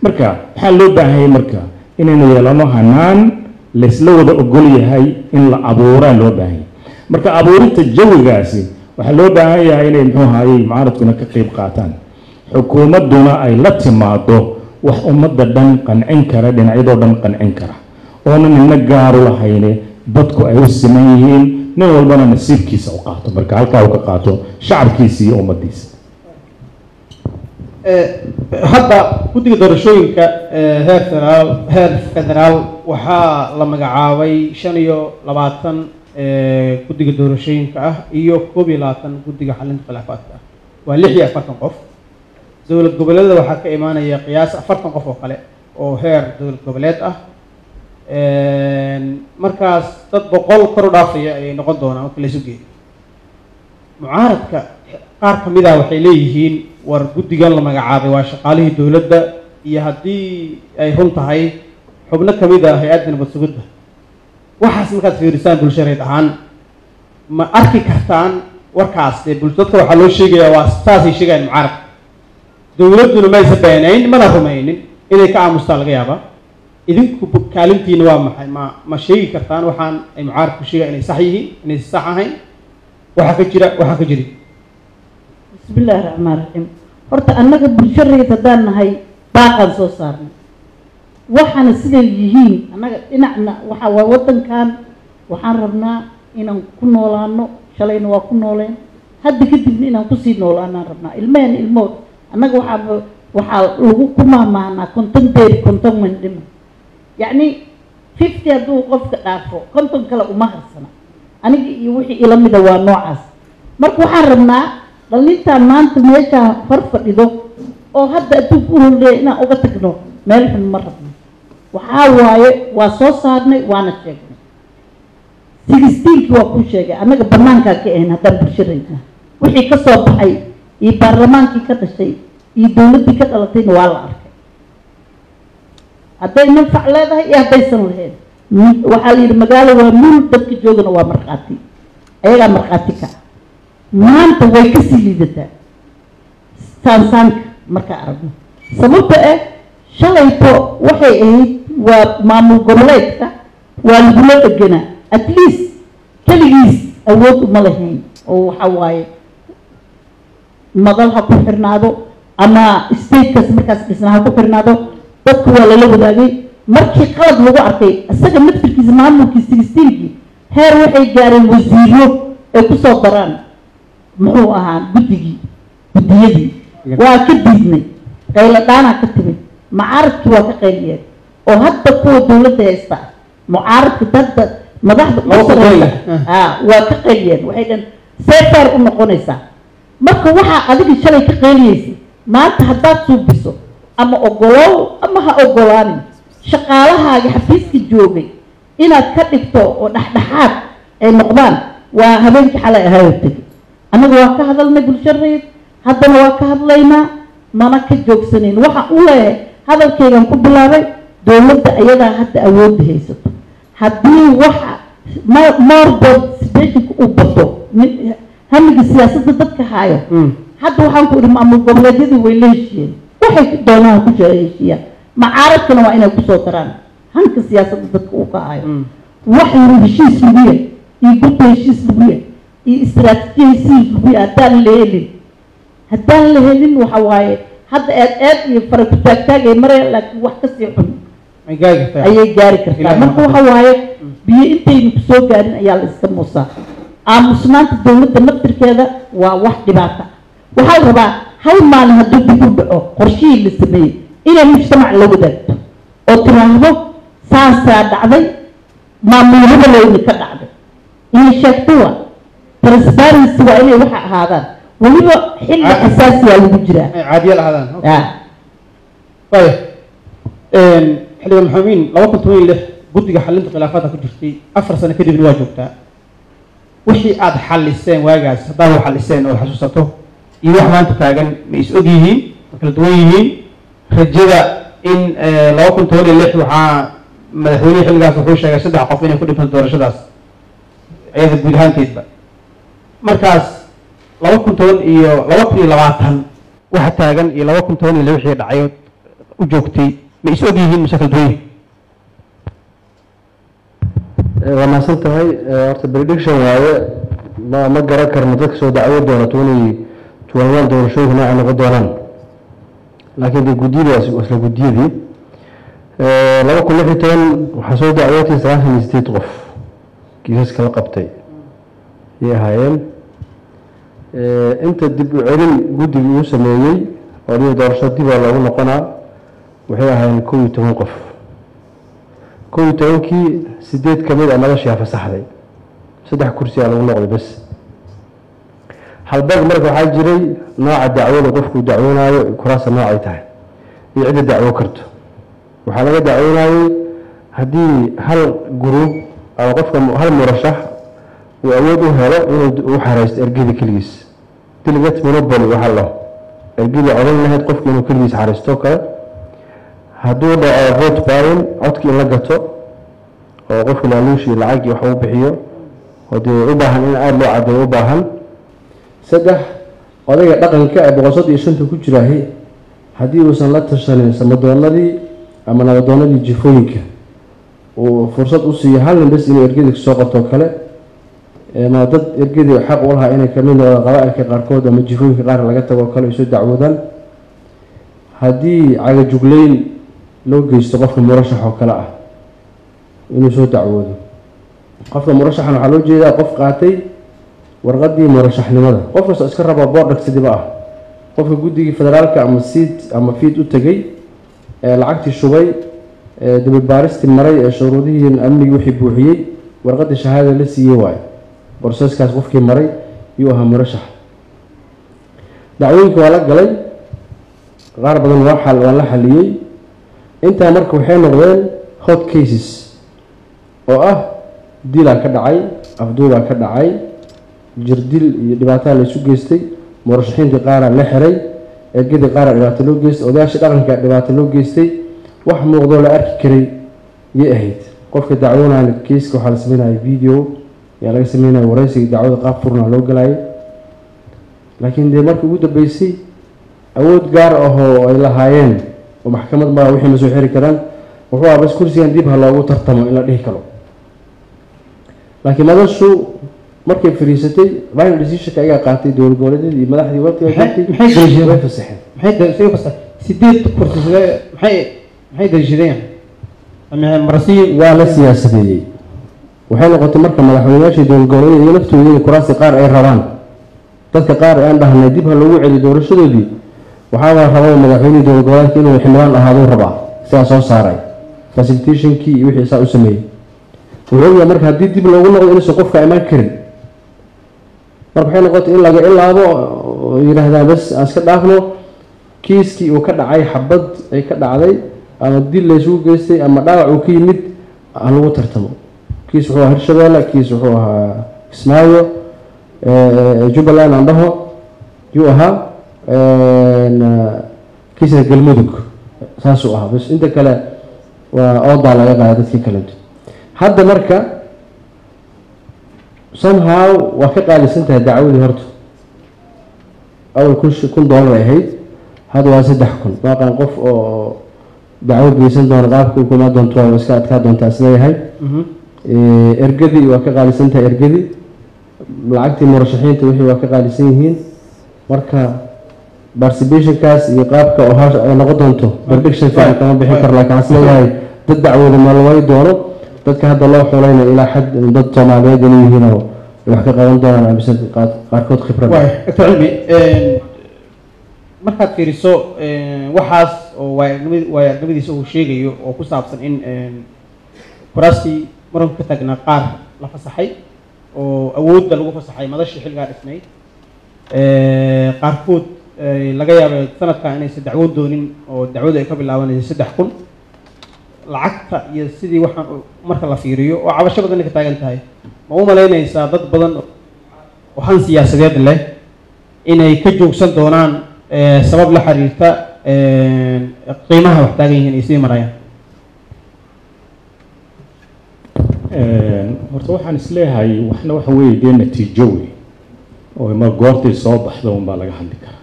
Marka waxaa loo baahanyay marka inaynu yeelano hanaan laysla wada ogol yahay in la abuuraa loo baahanyay. Marka abuurinta jawigaasi Waxaa loo baahan yahay inay, muxuu ahaayey, mucaaradkuna ka qeyb qaataan, xukuumadduna ay la timaado wax ummadda dhan qancin kara, dhinacyadoo dhan qancin kara, oona nina gaaru lahayne, dadku ay u siman yihiin, nin walbana nasiibkiisa u qaato, marka halkaa uu ka qaato shacabkiisa iyo ummaddiisa. Hadda guddiga doorashooyinka heer federaal waxaa la magacaabay 25 guddiga doorashooyinka ah iyo 21 guddiga xalinta khilaafaadka ah, waa 46 qof. Dowlad goboleedada waxaa ka imaanaya qiyaas 40 qof oo kale oo heer dowlad goboleed ah. Markaas dad 100 kor u dhaafaya ayay noqon doonaan marka laysu geeyo. Mucaaradka qaar ka mid ah waxay leeyihiin, war guddigan la magacaabay waa shaqaalihii dowladda, iyo haddii ay run tahay xubno ka mid ah hay-adda nabad sugidda. Waxaas markaad fiirisaan bulshareed ahaan, ma arki kartaan warkaas? Dee dadka waxaa loo sheegayaa waa saasay sheegayaan mucaaradka, dowladduna maysa beenayn mana rumaynin, inay ka aamustaan laga yaabaa. Idinku kaalintiina waa maxay? Ma sheegi kartaan waxaan ay mucaaradku sheegaya inay sax yihiin, inaysan sax ahayn, waxaa ka jira, waxaa ka jiri? Bismi illaahi raxmaan raxiim. Horta annaga bulsho rayid haddaan nahay, baaqaan soo saarnay, waxaana siday yihiin. Annaga dhinacna waxa waa waddankan waxaan rabnaa inaan ku noolaano, shalayna waa ku nooleen, hadda kadibna inaan kusii noolaanaan rabnaa, ilmaheen ilmood. Annaga waxaa lagu ku mahmaahnaa 50 deeri 50 wendhima, yacni 50 hadduu qofka dhaafo, 50 kale uma harsana. Aniga iyo wixii ila mida waa noocaas. Marka waxaan rabnaa dhalintaan maanta meeshaa hor fadhido oo hadda adduunka u horleeya inaan uga tagno meel xun ma rabno. Waxaa waaye waa soo saarnay, waana sheegnay. 16-kii waa kuu sheegay, annaga banaankaa ka ahayn haddaan bulshadayna. Wixii ka soo baxay iyo baarlamaankii ka dhashay iyo dowladdii ka dhalatayna waa la arkay, hadday manfac leedahay iyo haddaysan lahayn. Waxaa la yidhi magaalo waa mul, dadka joogana waa markhaati, ayagaa markhaati ka ah. Maanta way kasii liidataa saansaanka markaa aragno, sababta ah shalayto waxay ahayd waa maamul goboleedka waa lagula dheganaa, at least keligiis awood uma lahayn, oo waxa waaye madal ha ku xirnaado ama statekaas markaas dhisna ha ku xirnaado, dadka waa lala wadaagay. Markii qalad lagu arkay isaga naftirkiisa maamulkii 16-kii, heer waxay gaareen wasiiro ay kusoo daraan, muxuu ahaa, guddigii, guddiyadii waa ka diidnay, qaylo dhaanaa ka timid, mucaaradkii waa ka qayliyeen, oo hadda kuwa dowladda haysta ah mucaaradka dadda madaxda ugu sareysa waa ka qayliyeen. Waxay dhaheen see fair u noqonaysaa? Marka waxaa adiga shalay ka qayliyeysay maanta haddaad suubiso, ama ogolow ama ha ogolaanin, shaqaalahaaga xafiiska joogay inaad ka dhigto oo dhexdhexaad ay noqdaan waa habeenkii xalay ahaayoo tegay. Annaga waa ka hadalnay bulsho rayid, haddana waa ka hadlaynaa, mana ka joogsanayn. Waxaan u leeyahay, hadalkaygan ku bilaabay, dowladda ayadaa hadda awoodda haysato. Haddii waxa more participationka uu bato, hamiga siyaasadda dadka haayo, hadda waxaan ku idhi maamul goboleedyadii way la heshiiyeen, waxay doonaan ku heshiiyaan, macaaradkana waa inay kusoo daraan hanka siyaasadda dadka uu ka hayo. Wax heshiis lagu yahay iyo gudda heshiis lagu yahay iyo istaraatiijiya heshiis lagu yahay haddaan la helin, waxa waaye hadda eed eed iyo fara ku taagtaag ay marayaan, laakiin wax kasii xun may gaari kartaa ayay gaari kartaa. Ilaahay marka ma waxa waaye biyo intaynu kusoo gaarin ayaa la iska muusaa. Aamusnaanta dowladda naftirkeeda waa wax dhibaato ah. Waxaa la rabaa hal maalin hadduu dib u dhaco qorshihii la sameeyey inay mujtamac la wadaagto oo tiraahdo saasaa dhacday, maamul hebelowna ka dhacday, inay sheegto. Waa transparency, waa inay waxa ahaadaan. Weliba xilli xasaasiyaa lagu jiraa. Ay caadiyaal ahaadaan. Ah. Waaya, xildhibaan Maxamed, 2016 guddiga xalinta khilaafaadka ku jirtay, 4 sano kadibna waa joogtaa. Wixii aad xalliseen waagaas, haddaad wax xalliseen oo xasuusato, iyo wax maanta taagan ma is og yihiin, ma kala duwan yihiin? Rajada in 2016 waxaa madaxweynihii xilligaas wuxuu sheegay saddex qof inay ku dhintaan doorashadaas iyada guud ahaanteedba. Markaas 2010 iyo 2020 waxa taagan iyo 2012 wixii dhacay oo u joogtay, ma is og yihiin mise kala duwan yihiin? Waa mahadsan tahay. Horta prediction waaye. Ma garan karno dadka soo dacwo doona 2021 doorashooyinka noocay noqon doonaan, laakiin dee guddiyadaas waa isla guddiyadii. 2016 waxaa soo dacwootay 98 qof, kiisaska la qabtay ayay ahaayeen. Inta dib u celin guddigii uu sameeyey oo dhihi doorasho dibaa loogu noqonaa waxay ahaayeen 11 qof. 11-kii 8 ka mid a madashiyaa fasaxday, 3 kursi aa lagu noqday bes. Halbeeg marka waxaa jiray nooca dacwada qofkuu dacwoonaayo, kuraasta noocay tahay iyo cidda dacwo karto. Waxaa laga dacwoonayey haddii hal group ama qofka hal murashax uu awood u helo inuu u xareysto ergadii keligiis, delegate monopoly waxaa la dhaho, ergadii codan lahayd qofki inuu keligiis xareysto kale. Hadduu dhaco vote buying, codki in la gato oo qofki laaluush iyo lacag iyo wax uu bixiyo, oo dee u baahan in aada loo caddeeyo u baahan. 3, odayga dhaqanka ee 135 ku jiraahi haddii uusan la tashanin samadoonadii ama nabadoonadii jifooyinka, uu fursad u siiyo hal nin bes inuu ergadii soo qabto kale, ama dad ergadii xaq u lahaa inay kamid noqdaan qabaa-ilka qaarkood ama jifooyinka qaar laga tago kale ay soo dacwoodaan. Haddii cagajugleyn loo geysto qofka murashax oo kale ah inuu soo dacwoodo. Qofka murashaxan waxaa loo jeedaa qof qaatay warqadii murashaxnimada, qof kastoo iska raba boordhagsidiba ah, qofka guddigii federaalka ama SEIT ama FEIT u tegey ee lacagtii shubay ee dibibaaristii maray ee shuruudihii amnigii wixii buuxiyey, warqadii shahaadada la siiyey waayo process-kaas qofkii maray yuu ahaa murashax. Dacwooyinka waa la galay, qaar badan waa la xaliyey. Intaa marka waxay noqdeen hot cases oo ah dilaa ka dhacay, afduubaa ka dhacay, jirdil iyo dhibaataa la isu geystay, murashaxiintii qaaraa la xiray, ergadii qaaraa dhibaato loo geystay, odayaashii dhaqanka dhibaato loo geystay. Wax muuqdoo la arki karay yay ahayd. Qofka dacwoonaya kiiska waxaa la sameynaya video yaa laga sameynaya, wareysiga dacwada qaab furnaa loo galayay. Laakiin dee markii ugu dambeysay awood gaar ahoo ay lahaayeen oo maxkamad maa wixii ma soo xiri karaan, wuxuu ahaa bas kursigan dib ha loogu tartamo in la dhihi karo. Laakiin madashu markay fariisatay final decision-ka ayagaa qaatay, dowlad goboleedyadii iyo madaxdii waqtiga Maxay daliishadeen? Way fasaxeen. Maxay fasaxeen? 8 kursi sidee maxay daliishadeen ama marasi? Waa la siyaasadeeyey. Waxay noqotay marka madaxweynayaashii dowlad goboleedyada iyo laftooda inay kuraasti qaar ay rabaan. Dadka qaar aan dhahnay dib ha loogu celiyo doorashadoodii, waxaaba rabaa madaxweynihii dowlad goboleedka inuu xildhibaan ahaaduu rabaa, sidaa soo saaray facilitation-kii iyo wixii saa u sameeyey. Wuxuu ogyahay marka haddii dib loogu noqdo inuusan qofka imaan karin. Marka waxay noqotay in laga ilaabo oo yidhaahdaa bas aan iska dhaafno kiiskii uu ka dhacay, xabad ay ka dhacday ama dil laysugu geystay ama dhaawac uu ka yimid, ha lagu tartamo. Kiis wuxuu ahaa Hirshabeelle, kiis wuxuu ahaa Kismaayo, Jubbaland aan dhaho yuu ahaa, kiisna Galmudug saasuu ahaa bas. Inta kale waa oodaa laga qaada dadkii kaleeto. Hadda marka somehow waa ka qaalisan tahay dacwadii. Horta awal $1000 ay ahayd, hadda waa 3000. Maaqan qof oo dacwo geysan doona qaabka u kuma doonto, waa iska adkaa doontaa isleeyahay. Ergadii waa ka qaalisan tahay, ergadii lacagtii murashaxiinta wixii waa ka qaalisan yihiin. Marka participation-kaas iyo qaabka oo hawsha ay noqon doonto prediction fiican kama bixin karo, laakiin waxaan isleeyahay dad dacwooda ma la waayi doono. Dadka hadda loo xulayna ilaa xad dad Soomaaliyeed inay yihiin oo wax ka qaban doonaan amise qaarkood khibrad. Waay, Doctor Cilmi, markaad fiiriso waxaas oo waaya aragnimadiisa uu sheegayo oo ku saabsan in kuraastii muranka ka taagnaa qaar la fasaxay oo awoodda lagu fasaxay madashii xilligaa dhisnayd, qaarkood laga yaabay sanadkan inaysan dacwoon doonin oo dacwadu ay ka bilaabanayso 3000 lacagta iyo sidii waxaan marka la fiiriyo oo cabasho badan ka taagan tahay, ma u malaynaysaa dad badan oo han siyaasadeed leh inay ka joogsan doonaan sabab la xiriirta qiimaha wax taagan yihiin ay sii marayaan? Horta waxaan isleeyahay waxna waxa weeye dee natiijo wey oo ma goortay soo baxda unbaa laga hadli karaa,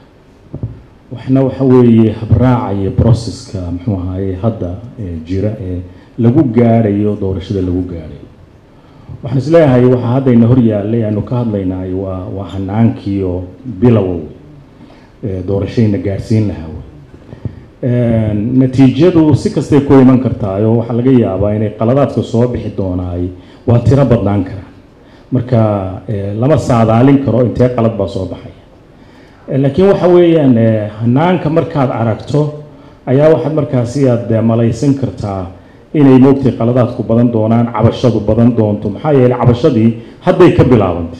waxna waxa weeye habraaca iyo process-ka muxuu ahaaye hadda jira ee lagu gaadhayo doorashada lagu gaadhayo. Waxaan isleeyahay waxaa haddayna hor yaallay aanu ka hadlaynaay waa hanaankii oo bilowa wey, doorashayna gaadhsiin lahaa wey. Natiijadu si kastay ku iman kartaayo, waxaa laga yaabaa inay qaladaadka soo bixi doonaay waa tiro badnaan karaan. Marka lama saadaalin karo intee qalad baa soo baxaya, laakiin waxa weeyaan hanaanka markaad aragto ayaa waxaad markaasi aad malaysan kartaa inay moogtay qaladaadku badan doonaan, cabashadu badan doonto. Maxaa yeelay cabashadii hadday ka bilaabantay.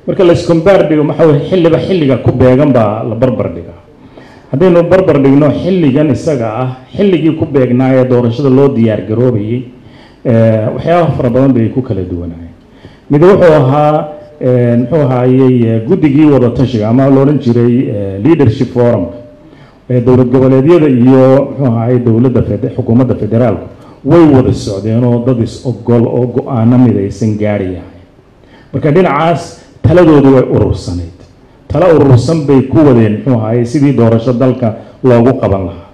Marka la iscombaar dhigo, maxaa weye, xilliba xilliga ku beegan baa la barbar dhigaa. Haddaynu barbar dhigno xilligan isaga ah xilligii ku beegnaa ee doorashada loo diyaar garoobayay, waxyaaba fara badan bay ku kala duwanaayeen. Mid wuxuu ahaa, muxuu ahaayey, guddigii wadatashiga ama la odhan jiray leadership forumka ee dowlad goboleedyada iyo, muxuu ahaayey, dowladda xukuumadda federaalku way wada socdeen oo dad is ogol oo go-aano midaysan gaadhayahay. Marka dhinacaas taladoodu way urursanayd, talo urursan bay ku wadeen, muxuu ahaayey, sidii doorasho dalka loogu qaban lahaa.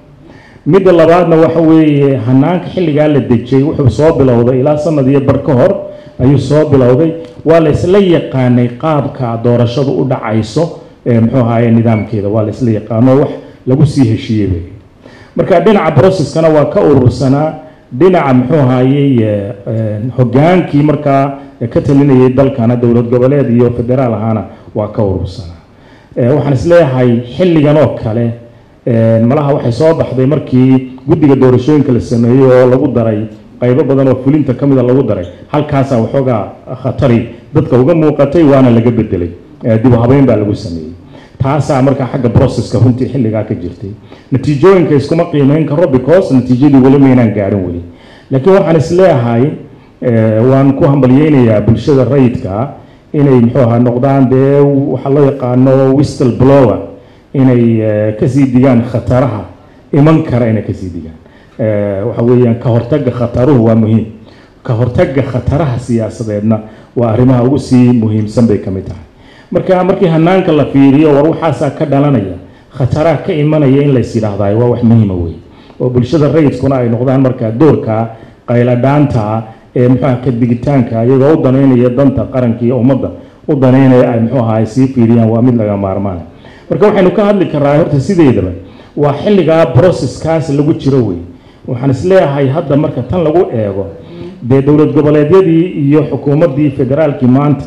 Midda labaadna waxa weeye hanaanka xilligaa la dejiyey wuxuu soo bilowday ilaa sanad iyo bar ka hor ayuu soo bilowday. Waa la isla yaqaanay qaabka doorashadu u dhacayso, muxuu ahaayey, nidaamkeeda waa la isla yaqaano, wax lagu sii heshiiyey bay. Marka dhinaca processkana waa ka urursanaa, dhinaca, muxuu ahaayey, hogaankii markaa ka talinayay dalkana dowlad goboleed iyo federaal ahaana waa ka urursanaa. Waxaan isleeyahay xilligan oo kale malaha waxay soo baxday markii guddiga doorashooyinka la sameeyey oo lagu daray qaybo badan oo fulinta ka mida lagu daray. Halkaasaa waxoogaa khatari dadka uga muuqatay, waana laga bedelay, dib u habeyn baa lagu sameeyey. Taasaa markaa xagga processka runtii xilligaa ka jirtay. Natiijooyinka iskuma qiimeyn karo because natiijadii weli maynaan gaadhin weli, laakiin waxaan isleeyahay waan ku hambalyeynayaa bulshada rayidka inay, muxuu ahaa, noqdaan dee waxaa loo yaqaano whistle blower, inay kasii digaan khataraha iman kara, inay kasii digaan. Waxa weeyaan ka hortagga khataruhu waa muhiim, ka hortagga khataraha siyaasadeedna waa arrimaha ugu sii muhiimsan bay ka mid tahay. Marka markii hanaanka la fiiriyo, war waxaasaa ka dhalanaya, khataraha ka imanaya in lays yidhaahdaay waa wax muhiima wey, oo bulshada rayidkuna ay noqdaan marka doorka qayladhaanta ee, muxuaha, ka digitaanka, iyagoo u danaynaya danta qaranka iyo ummadda u danaynaya, ay, muxuu ahaay, sii fiiriyaan waa mid laga maarmaana. Marka waxaynu ka hadli karaa horta sideedaba waa xilligaa processkaas lagu jiro wey. Waxaan isleeyahay hadda marka tan lagu eego dee dowlad goboleedyadii iyo xukuumaddii federaalkii maanta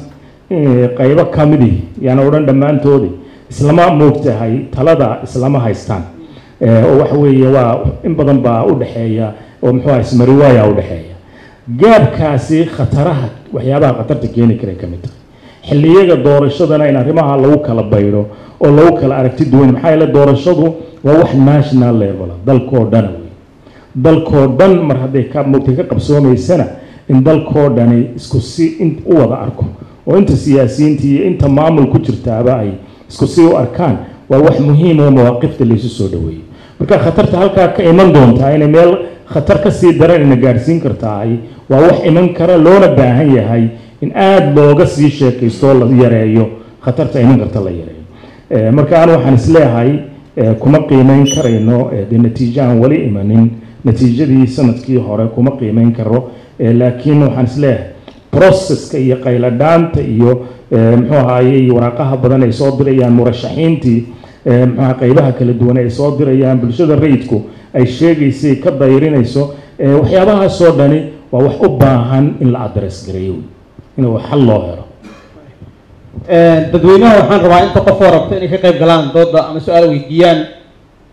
qaybo ka midii, yaana odhan dhammaantoodii, islama moogtahay talada islama haystaan, oo waxa weeye waa in badan baa u dhexeeya oo, muxuu aha, ismariwaaya u dhexeeya. Gaabkaasi khataraha, waxyaabaha khatarta keeni karay ka mid tahay xilliyada doorashadana in arrimaha lagu kala bayro oo lagu kala aragti duwan. Maxaa yeele doorashadu waa wax national level, dalkoo dhana wey. Dalkoo dhan mar hadday ka moogtay ka qabsoomaysana, in dalkoo dhani isku si in u wada arko oo inta siyaasiyiinta iyo inta maamul ku jirtaaba ay isku si u arkaan waa wax muhiim oo mawaaqifta laysu soo dhaweeyo. Marka khatarta halkaa ka iman doontaa inay meel khatar ka sii daran ina gaadhsiin kartaay waa wax iman kara, loona baahan yahay in aada looga sii sheekaysto oo la yareeyo khatarta iman karta la yareeyo. Marka anu waxaan isleeyahay kuma qiimeyn karayno dee natiijo aan weli imanin, natiijadii sanadkii hore kuma qiimeyn karo, laakiin waxaan isleeyahay processka iyo qayladhaanta iyo, muxuu ahaayey, waraaqaha badan ay soo dirayaan murashaxiintii, muxuaha, qaybaha kala duwan ay soo dirayaan, bulshada rayidku ay sheegaysay ka dayrinayso, waxyaabahaasoo dhani waa wax u baahan in la address gareeyo, in xal loo helo. Dadweynaha waxaan rabaa inta qof oo rabta inay ka qayb galaan dooda ama su-aal weydiiyaan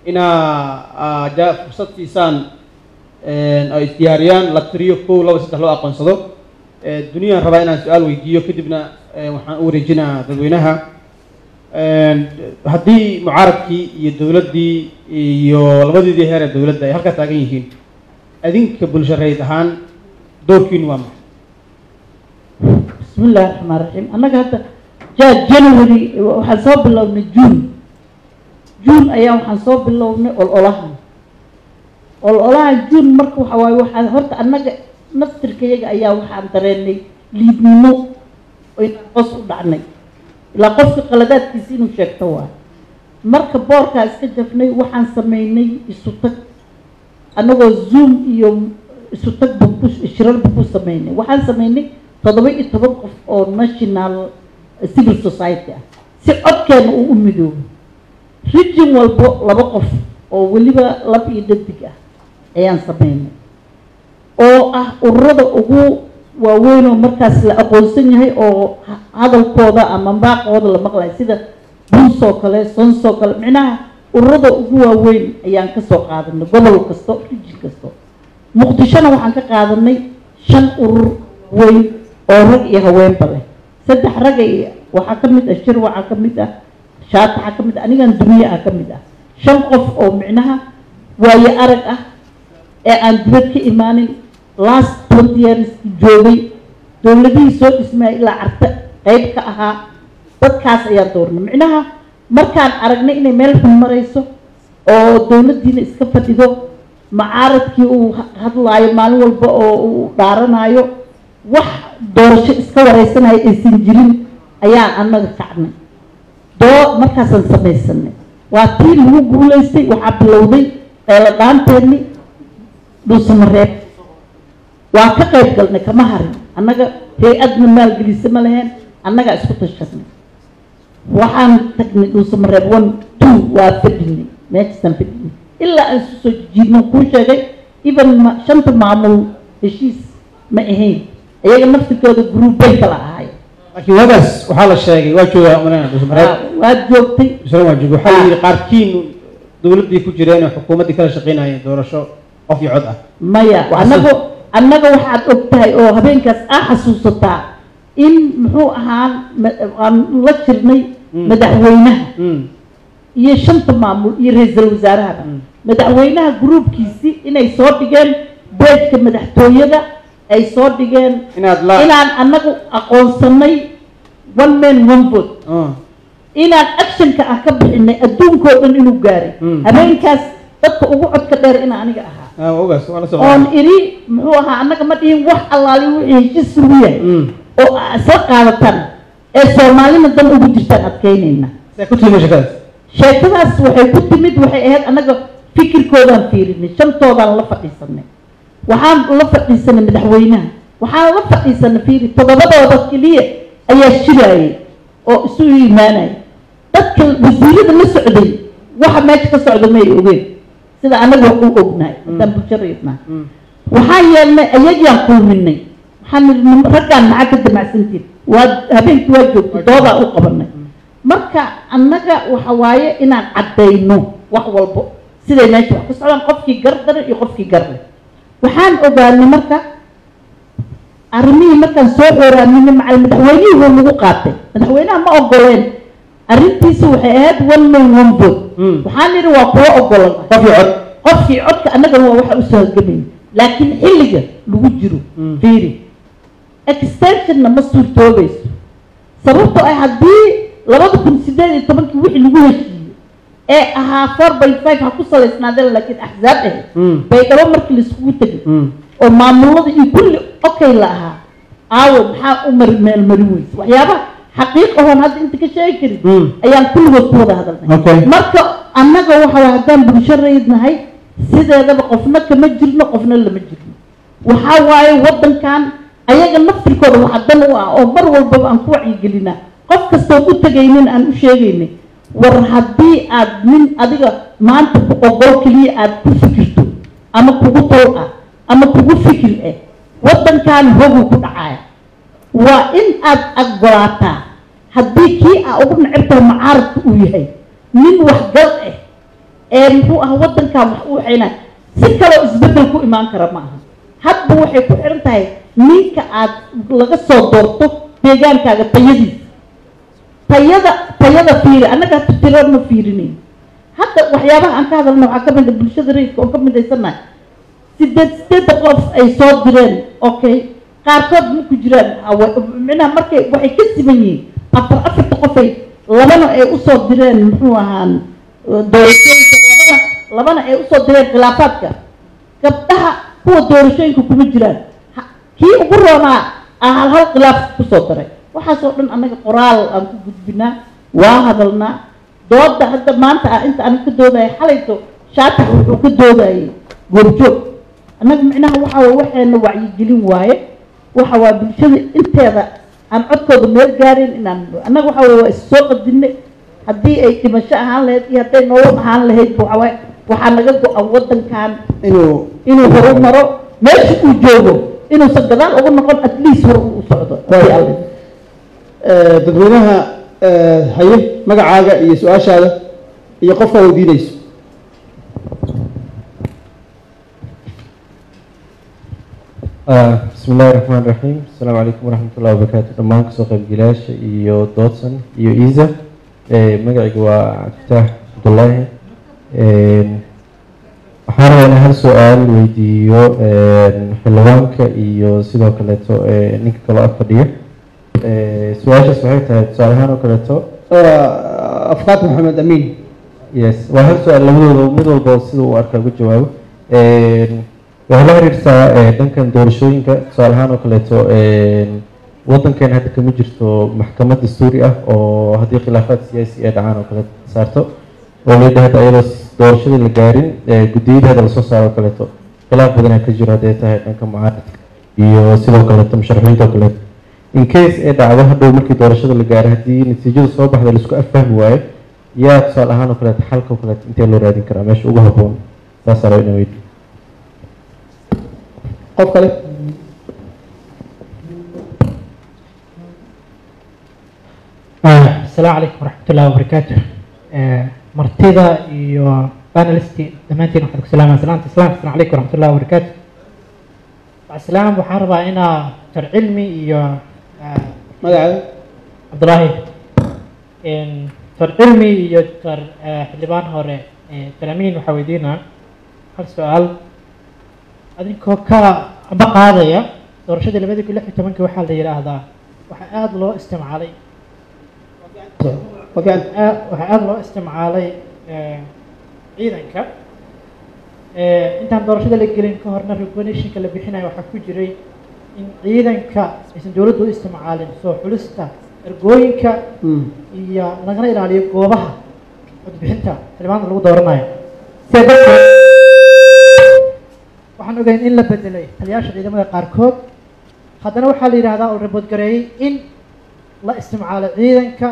inaa ja fursad siisaan ay isdiyaariyaan, la tiriyo kow, laba, saddex loo aqoonsado. Duniyaan rabaa inaan su-aal weydiiyo, kadibna waxaan u wareejinaa dadweynaha. Haddii mucaaradkii iyo dowladdii iyo labadeedii heer ee dowladda ay halkaa taagan yihiin, adinka bulsho rayid ahaan doorkiinu waa maxay? Bismi illahi raxmaan raxiim. Annaga hadda January waxaan soo bilownay, June ayaa waxaan soo bilownay ololahan June. Marka waxa waaye waxaan horta annaga naftirkayaga ayaa waxaan dareenay liidnimo oo inaan hoos u dhacnay, ilaa qofka qaladaadkiisa inuu sheegto waayo. Marka boorkaa iska jafnay, waxaan sameynay isu tag, annagoo Zoom iyo isu tagba ku shirarba ku sameynay. Waxaan sameynay 17 qof oo national civil society ah si codkeena uu u midoobo. Region walbo 2 qof oo weliba lab iyo dhadig ah ayaan sameynay, oo ah ururada ugu waaweyn oo markaas la aqoonsan yahay oo hadalkooda ama baaqooda la maqlayo, sida Bunsoo kale, Sonsoo kale, micnaha ururada ugu waaweyn ayaan ka soo qaadanay gobol kasto, region kasto. Muqdishona waxaan ka qaadanay 5 urur weyn oo rag iyo haweenba leh, 3 rag iyo waxaa ka mid ah Shir, waxaa ka mid ah Shaataxa, ka mid ah anigan Duniye ah, ka mid ah 5 qof oo micnaha waayo arag ah ee aan dibad ka imaanin, last 20 years joogay, dowladihii soo dhismaya ilaa Carte qayb ka ahaa. Dadkaas ayaan doornay micnaha markaan aragnay inay meel xun marayso oo dowladdiina iska fadhido, macaaradkii uu hadlaayo maalin walba oo uu dhaaranaayo, wax doorasho iska wareysanayo aysan jirin, ayaan annaga kacnay doo markaasaan samaysanay. Waa tii lagu guulaystay. Waxaa bilowday qaylo dhaanteennii Dhuusamareeb, waa ka qayb galnay, kama harin. Annaga hay-adna maalgelisa ma laheen, annagaa isku tashanay. Waxaan tagnay Dhuusamareeb 1, 2, waa fadhinay meeshaasaan fadhinay ilaa aan isu soo jijiidno. Kuu sheegay even 5ta maamul heshiis ma ahayn, iyaga naftirkooda gruubbay kala ahaayeen. Laakiin waagaas waxaa la sheegay, waa joogaa umaleyna Dhuusamareeb. Waad joogtay. Dhuusamareeb waa joogay. Waxaa la yidhi qaarkiin dowladdii ku jireen oo xukuumaddii kala shaqeynayeen doorasho qof iyo cod ah. Maya, annaga waxaad og tahay oo habeenkaas aa xasuusataa in muxuu ahaan aan la jirnay madaxweynaha iyo 5ta maamul iyo ra-iisul wasaarahaba. Madaxweynaha gruubkiisii inay soo dhigeen beejka madaxtooyada, ay soo dhigeen inaad la inaan annagu aqoonsanay one man one vote, inaan actionka ah ka bixinay adduunkoo dhan inuu gaaray. Habeenkaas dadka ugu codka dheer inaa aniga ahaa ogaas waa la soo oon iri muxuu ahaa annaga ma dhihin wax allaali wixii heshiis lagu yahay oo isla qaadataan ee Soomaalina dan ugu jirtaan adkeynayna. See ku timi sheekadaas? Sheekadaas waxay ku timid, waxay ahayd annaga fikirkoodaan fiirinay, 5toodaan la fadhiisanay, waxaan la fadhiisanay madaxweynaha, waxaan la fadhiisanay, fiiri, 7dooda keliya ayaa shiraayay oo isu imaanaya. Dadka wasiirada la socday waxa meesha ka socda may ogeen sida annaga wax u ognahay haddaan bulsho rayidnahay. Waxaan yeelnay ayagiaan kulminay, waxaan nidhi raggaan maxaa ka damacsantiin? Waa habeenkii waa joogtay, doodaa u qabanay. Marka annaga waxa waaye inaan caddayno wax walbo siday meesha wax ku socdaan, qofkii gar daran iyo qofkii gar leh. Waxaan ogaanay marka arrimihii markaan soo xooraaminay macal madaxweynihii wuu nagu qaatay. Madaxweynaha ma ogoleen, arrintiisa waxay ahayd one man one vote. Waxaan nidhi waa kuwa ogolan qof iyo cod, qofkii codka annagana waa waxa usoo halgamayna, laakiin xilliga lagu jiro fiiri, extensionna ma suurtoobayso, sababtoo ah haddii 2018kii wixii lagu heshiiyey ee ahaa 4.5 ha ku salaysnaadeen, laakiin axsaab ahayd Baydhabo markii laiskugu tegay oo maamulada iyo kulli okay la ahaa, aawo maxaa u mari meelmarin weyse? Waxyaabaha xaqiiq ahoon hadda inta ka sheegi karin ayaan kulligood ku wada hadalnay. Marka annaga waxa waay haddaan bulsho rayidnahay sideedaba qofna kama jirno, qofna lama jirno. Waxaa waaye waddankan ayaga naftirkooda waxa dan u ah oo mar walbaba aan ku wacyigelinaa, qof kastoon u tegaynin aan u sheegaynay, war haddii aad nin adiga maanta ku ogol keliya aad ku fikirto ama kugu tol ah ama kugu fikir ah, waddankan hoguu ku dhacaya. Waa in aad ogolaataa haddii kii aa ugu neceb tahay mucaaradka uu yahay nin waxgal ah ee muxuu ah waddankan wax u waxaynaya, si kaloo isbeddel ku imaan kara ma aha. Hadba waxay ku xiran tahay ninka aad laga soo doorto deegaankaaga tayadiisa, tayada fiiri. Annaga hadda tiro ma fiirinayn. Hadda waxyaabaha aan ka hadalna waxaa ka mid ah bulshada rayidka oon ka midaysannahay 8 8da qof ay soo direen. Okay, qaarkood ma ku jiraan micnaha markay waxay ka siman yihiin 4 4ta qofay labana ay usoo direen muxuu ahaan doorashooyinka, labana ay usoo direen khilaafaadka. Gabdhaha kuwa doorashooyinka kuma jiraan, kii ugu roonaa aa hal hal khilaaf kusoo daray. Waxaasoo dhan annaga qoraal aan ku gudbinaa, waa hadalnaa. Dooda hadda maanta ah inta aniga ka doodaya, xalayto Shaatax wuxuu ka doodayay Goobjoog. Annaga micnaha waxaa waye waxeena wacyigelin waaye. Waxa waa bulshada inteeda aan codkooda meel gaarin inaan annaga waxa waye waa is soo qadinay. Haddii ay dhimasho ahaan lahayd iyo hadday nolol ahaan lahayd, waxa waaye waxaa naga go-an waddankan inuu horumaro, meesha uu joogo inuusan gadaal ugu noqon, at least hore uu u socdo haddii Alla. Dadweynaha haye, magacaaga iyo su-aashaada iyo qofka weydiinayso. بسم الله الرحمن الرحيم، السلام عليكم ورحمة الله وبركاته. Dhammaan kasoo qaybgalayaasha iyo Doodsan iyo Iisa, magacayga waa Cabdifataax Cabdullaahi. Waxaan rabaa inaan hal su-aal weydiiyo xildhibaanka iyo sidoo kaleeto ninka kaloo ag fadhiya. Su-aashaas waxay tahay, tusaale ahaan oo kaleeto, Afkaat Maxamed Amiin. Yes, waa hal su-aal, labadooda mid walba sida uu arkaa uga jawaabo. Waxay la xiriirtaa dhankan doorashooyinka. Tusaale ahaan oo kaleeto, waddankan hadda kama jirto maxkamad dastuuri ah oo haddii khilaafaad siyaasi ay dhacaan oo kale saarto oo leeda. Hadda iyadoo doorashadii la gaarin, guddiyada hadda lasoo saaro oo kaleeto, khilaaf badan ayaa ka jiro hadday tahay dhanka mucaaradka iyo sidoo kaleeto musharaxiinta oo kaleeto. In case ay dhacdo hadhow markii doorashada la gaaro, haddii natiijada soo baxda laisku affahmi waayo, yaa tusaale ahaan oo kaleeto xalka oo kaleeto intee loo raadin karaa meesha ugu habboon? Saasaa raba inaan weydiiyo. Qof kale? Asalaamu calaykum waraxmat ullahi wabarakaatu. Martida iyo panelisti dhammaantiin waxaan ku salaamaya salaanta islaamka: asalaamu calaykum waraxmat ullahi wabarakaatu. Asalaam. Waxaan rabaa inaa Dr Cilmi iyo Magacaada? Cabdullaahi. Dr Cilmi iyo Dr xildhibaan hore Dr Amiin waxaa weydiinaa hal su-aal. Adinkoo ka amba qaadaya doorashadii 2016-kii, waxaa la yidhaahdaa waxaa aada loo isticmaalay waxaa aada loo isticmaalay ciidanka. Intaan doorashada la gelin ka horna recognitionka la bixinayo waxaa ku jiray in ciidanka aysan dowladdu u isticmaalin soo xulista ergooyinka iyo lagana ilaaliyo goobaha codbixinta xildhibaanada lagu dooranayo. Sidaa darteed waxaan ogeyn in la bedelay taliyaasha ciidamada qaarkood. Haddana waxaa la yidhahdaa oo report gareeyey in la isticmaalay ciidanka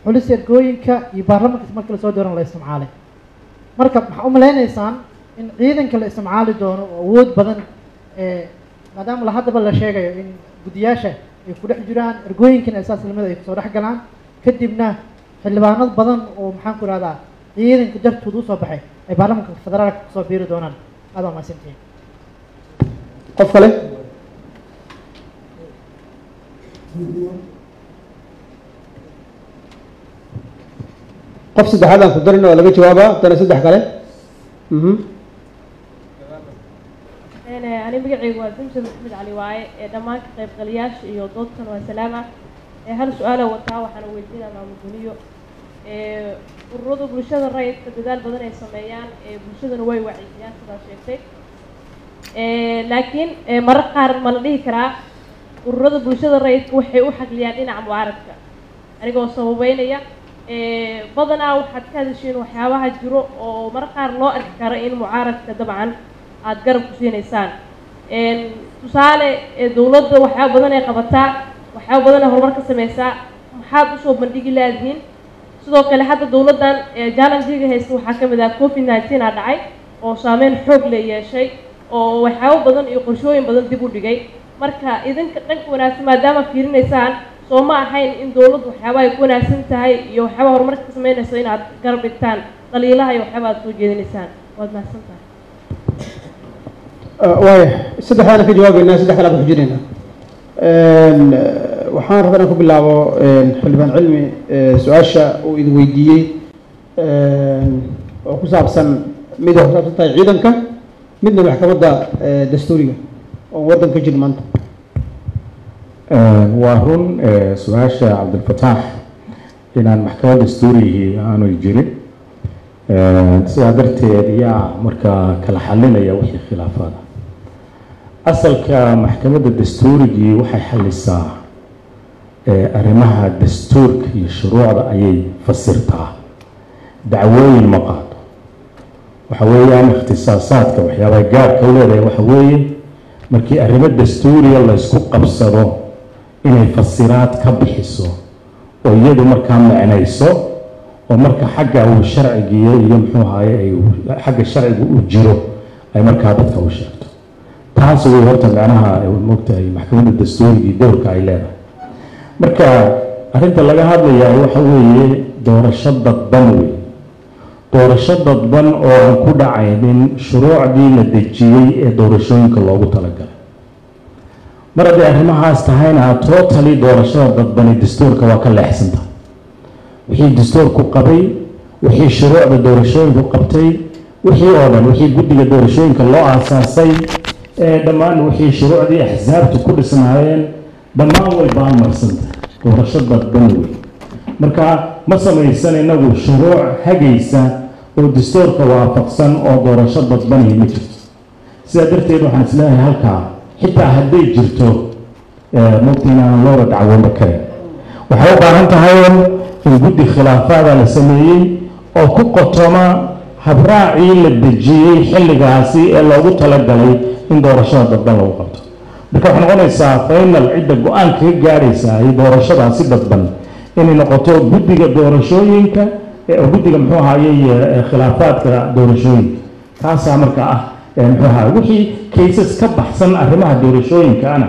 xulista ergooyinka iyo baarlamanka markii lasoo dooran la isticmaalay. Marka maxaa u malaynaysaan in ciidanka la isticmaali doono oo awood badan, maadaama la haddaba la sheegayo in guddiyaasha ay ku dhex jiraan ergooyinkana saas lamida ay kusoo dhex galaan, kadibna xildhibaanad badan oo maxaan ku ihahdaa ciidanka dartood usoo baxay ay baarlamanka federaalka kusoo biiri doonaan? Aad waa mahadsantihiin. Qof kale? Qof saddexaad aan ku darin oo laga jawaabaa, haddana saddex kale. Ani magacaygu waa Zamzam Maxamed Cali waaye. Ee dhammaan ka qaybgalayaasha iyo doodkan waa salaama. Ee hal su-aala wataa, waxaana weydiinaa Maamul Duniyo. Ee ururada bulshada rayidka dadaal badan ay sameeyaan, ee bulshaduna way wacyigiyaan sidaa sheegtay, laakiin marar qaar ma la dhihi karaa ururada bulshada rayidka waxay u xagliyaan dhinaca mucaaradka? Anigoo sababeynaya, badanaa waxaad ka hadashiin waxyaabaha jiro oo marar qaar loo arki karo in mucaaradka dabcan aada garab ku siinaysaan. Tusaale, dowladda waxyaaba badan ay qabataa, waxyaaba badan ay horumar ka sameysaa, maxaad usoo bandhigi laadihiin? Sidoo kale hadda dowladdan challenge-ga haysta waxaa ka mid ah COVID-19 aa dhacay oo saameyn xoog le yeeshay oo waxyaabo badan iyo qorshooyin badan dib u dhigay. Marka idinka dhanka wanaagsan maadaama fiirinaysaan, soo ma ahayn in dowladdu waxyaaba ay ku wanaagsan tahay iyo waxyaaba horumarka ka sameynayso inaad garab dhigtaan dhaliilaha iyo waxyaaba aad soo jeedinaysaan? Waad mahadsan tahay. Waaya, saddexdaana ka jawaabeynaa, saddex kale aan ku xijinaynaa. Waxaan rabaa inaan ku bilaabo xildhibaan Cilmi su-aasha uu idin weydiiyey oo ku saabsan, mid waxay ku saabsan tahay ciidanka, midna maxkamadda dastuuriga oo waddanka ka jira maanta. Waa run su-aasha Cabdilfataax inaan maxkamad dastuurihii aanu jirin. Sidaa darteed yaa markaa kala xalinaya wixii khilaafaada? Asalka maxkamadda dastuurigii waxay xalisaa arrimaha dastuurka iyo shuruucda ayay fasirtaa, dacwooyin ma qaado. Waxa weeyaan ikhtisaasaadka waxyaabaha gaarka u leedahay waxa weeye Markii arrimo dastuuriya laysku qabsado, inay fasiraad ka bixiso oo iyadu markaa macnayso, oo marka xagga uu sharcigiyo iyo muxuu ahaye ay xagga sharcigu u jiro ay markaa dadka u sheegto. Taas way horta macnaha moogtahay maxkamadda dastuurigii dowrka ay leedahay. Marka arrinta laga hadlayaa waxa weeye doorasho dadban wey, doorasho dadban oo aan ku dhacaynin shuruucdii la dejiyey ee doorashooyinka loogu talagalay. Mar hadday arrimahaas tahayna, totally doorashada dadbani dastuurka waa ka leexsan tahay. Wixii dastuurku qabay, wixii shuruucda doorashooyinku qabtay, wixii oo dhan, wixii guddiga doorashooyinka loo aasaasay ee dhammaan, wixii shuruucdii axsaabtu ku dhisnaayeen, dhammaan way baalmarsan tahay. Doorasho dadban wey. Marka ma samaysan inagu shuruuc hagaysa oo dastuurka waafaqsan oo doorasho dadbanihi ma jirto. Sidaa darteed waxaan isleeyahay halkaa xitaa hadday jirto, mogta inaanan looba dacwoonba karin. Waxay u baahan tahay in guddi khilaafaada la sameeyey oo ku qotoma habraacii la dejiyey xilligaasi ee loogu talagalay in doorashada dadban lagu qabto. Marka waxay noqonaysaa final cidda go-aan kaga gaadhaysa iyo doorashadaasi dadban inay noqoto guddiga doorashooyinka, guddiga muxuu ahaayey khilaafaadka doorashooyinka. Taasaa marka ah muxuu ahaay wixii cases ka baxsan arrimaha doorashooyinkaana,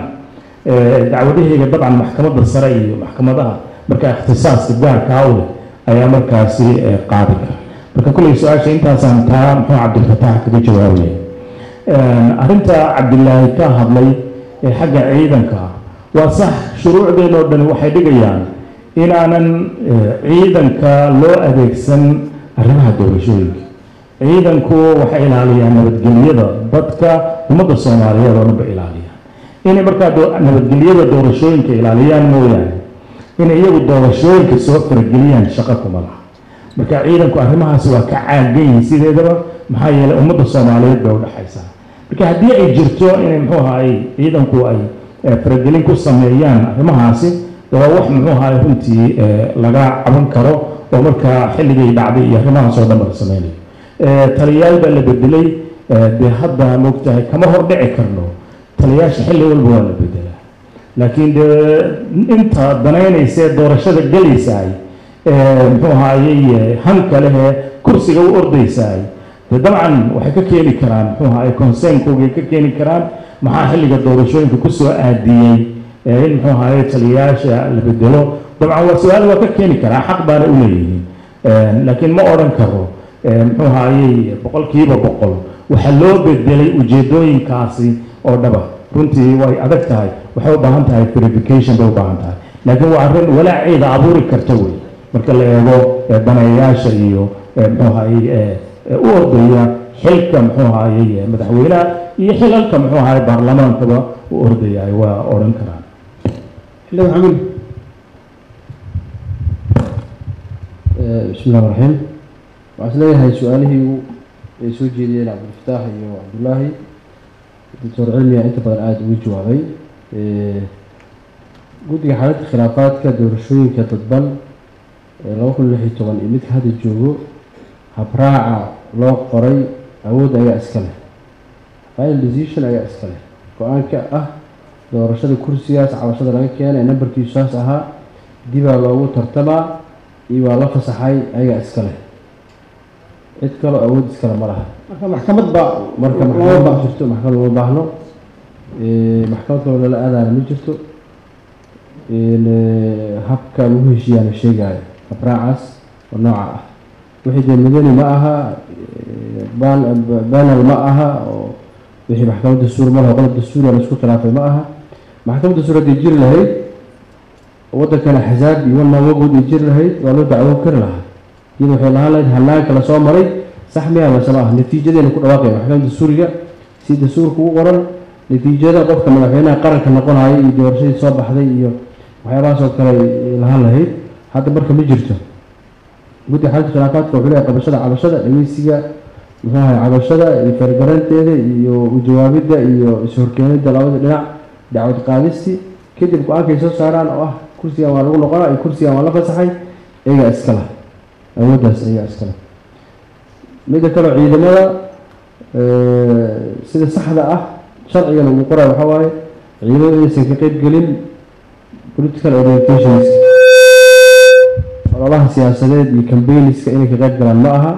dacwadaheyga dabcan maxkamadda sare iyo maxkamadaha marka ikhtisaaska gaarkaa u leh ayaa markaasi qaadi kara. Marka kulley su-aasha intaasaan taa muxuu Cabdilfataax kaga jawaabaya. Arrinta Cabdilaahi ka hadlay ee xagga ciidanka waa sax. Shuruucdeen oo dhani waxay dhigayaan inaanan ciidanka loo adeegsan arrimaha doorashooyinka. Ciidanku waxay ilaaliyaan nabadgelyada dadka, ummadda Soomaaliyeed oo dhan ba ilaaliyaan. Inay markaa nabadgelyada doorashooyinka ilaaliyaan mooyaane, inay iyagu doorashooyinka soo farageliyaan shaqo kuma laha. Marka ciidanku arrimahaas waa ka caagan yihiin sideedaba, maxaa yeelay ummadda Soomaaliyeed bay udhexaysaa. Marka haddii ay jirto inay muxuu ahaay ciidanku ay faragelin ku sameeyaan arrimahaasi, waa wax muxuu ahaay runtii laga caban karo oo markaa xilligay dhacday iyo arrimahaas oo dhan ba la sameynayo. Taliyaal baa la bedelay. Dee hadda moogtahay kama hor dhici karno, taliyaasha xilli walba waa la bedelaa, laakiin dee inta danaynaysa ee doorashada gelaysaay, muxuu ahaayey, hanka leh ee kursiga u ordaysaay, dee dabcan waxay ka keeni karaan muxuu ahaay concernkoogay ka keeni karaan maxaa xilliga doorashooyinka kusoo aadiyey in muxuu ahaayey taliyayaasha la bedelo. Dabcan waa su-aal waa ka keeni karaa, xaq baana u leeyihiin, laakiin ma odhan karo muxuu ahaayey 100% waxaa loo bedelay ujeedooyinkaasi oo dhaba. Runtii way adag tahay, waxay u baahan tahay verification bay u baahan tahay, laakiin waa arrin walaaceeda abuuri karta wey marka la eego daneeyayaasha iyo muxuu ahaayey u ordaya xilka muxuu ahaayey madaxweynaha iyo xilalka muxuu ahaayey baarlamaankaba u ordaya, waa odhan karaan. Xildhibaan Xamiid. Bismi illahi raxiim. Waxaan is leeyahay su-aalihii ay soo jeediyeen Cabdilfataax iyo Cabdullaahi, Doctor Cilmiya inta badan aada uga jawaabay. Guddiga xaaladda khilaafaadka doorashooyinka dadban ee 2016 iyo midka hadda joogo, habraaca loo qoray awoodda ayaa iska leh, final decision ayaa iska leh. Go-aanka ah doorashada kursigaas cabashada laga keenay nambarkiisu saas ahaa dibaa loogu tartamaa iyo waa la fasaxay, ayagaa iska leh. Cid kaloo awood iskale ma laha. Marka maxkamad baa marka looma maxkamad ma baahno. Jirto maxkamad looma baahno. Maxkamad kaloo lala aadaana ma jirto. Habka lagu heshiiyaana sheegaayo habraacaas oo nooca ah. Wixii dee madani ma aha, banal ma aha, oo wixii maxkamad dastuur ma laha. Qodob dastuuriya la isku khilaafay ma aha. Maxkamad dastuur haddii jiri lahayd waddankana, axzaab iyo one man one vote ay jiri lahayd, waa loo dacwoon kari lahaa. Iyada waxay lahaan lahayd hanaanka lasoo maray sax miya mase ma ah, natiijadeena ku dhawaaqaya maxkamadda dastuuriga si dastuurka ugu qoran, natiijada qofka madaxweynaha qaranka noqonaya iyo doorashadii soo baxday iyo waxyaabahaas oo kale ay lahaan lahayd. Hadda marka ma jirto. Guddiga xalinta khilaafaadka wuxuu leeyahay qabashada cabashada, dhageysiga muxuu ahay cabashada iyo fargaranteeda iyo u jawaabidda iyo is-horkeenidda labada dhinac, dacwad qaadisti, kadib go-aankay soo saaraan oo ah kursigan waa lagu noqonaa iyo kursigan waa la fasaxay, iyagaa iska leh awooddaas, iyagaa iska leh. Midda kaleo ciidamada, sida saxda ah Sharcigana uu qorayo waxaa waaye ciidamada inaysan ka qeyb gelin political orientations, ololaha siyaasadeed iyo campaigns-ka inay ka qeyb galaan ma aha,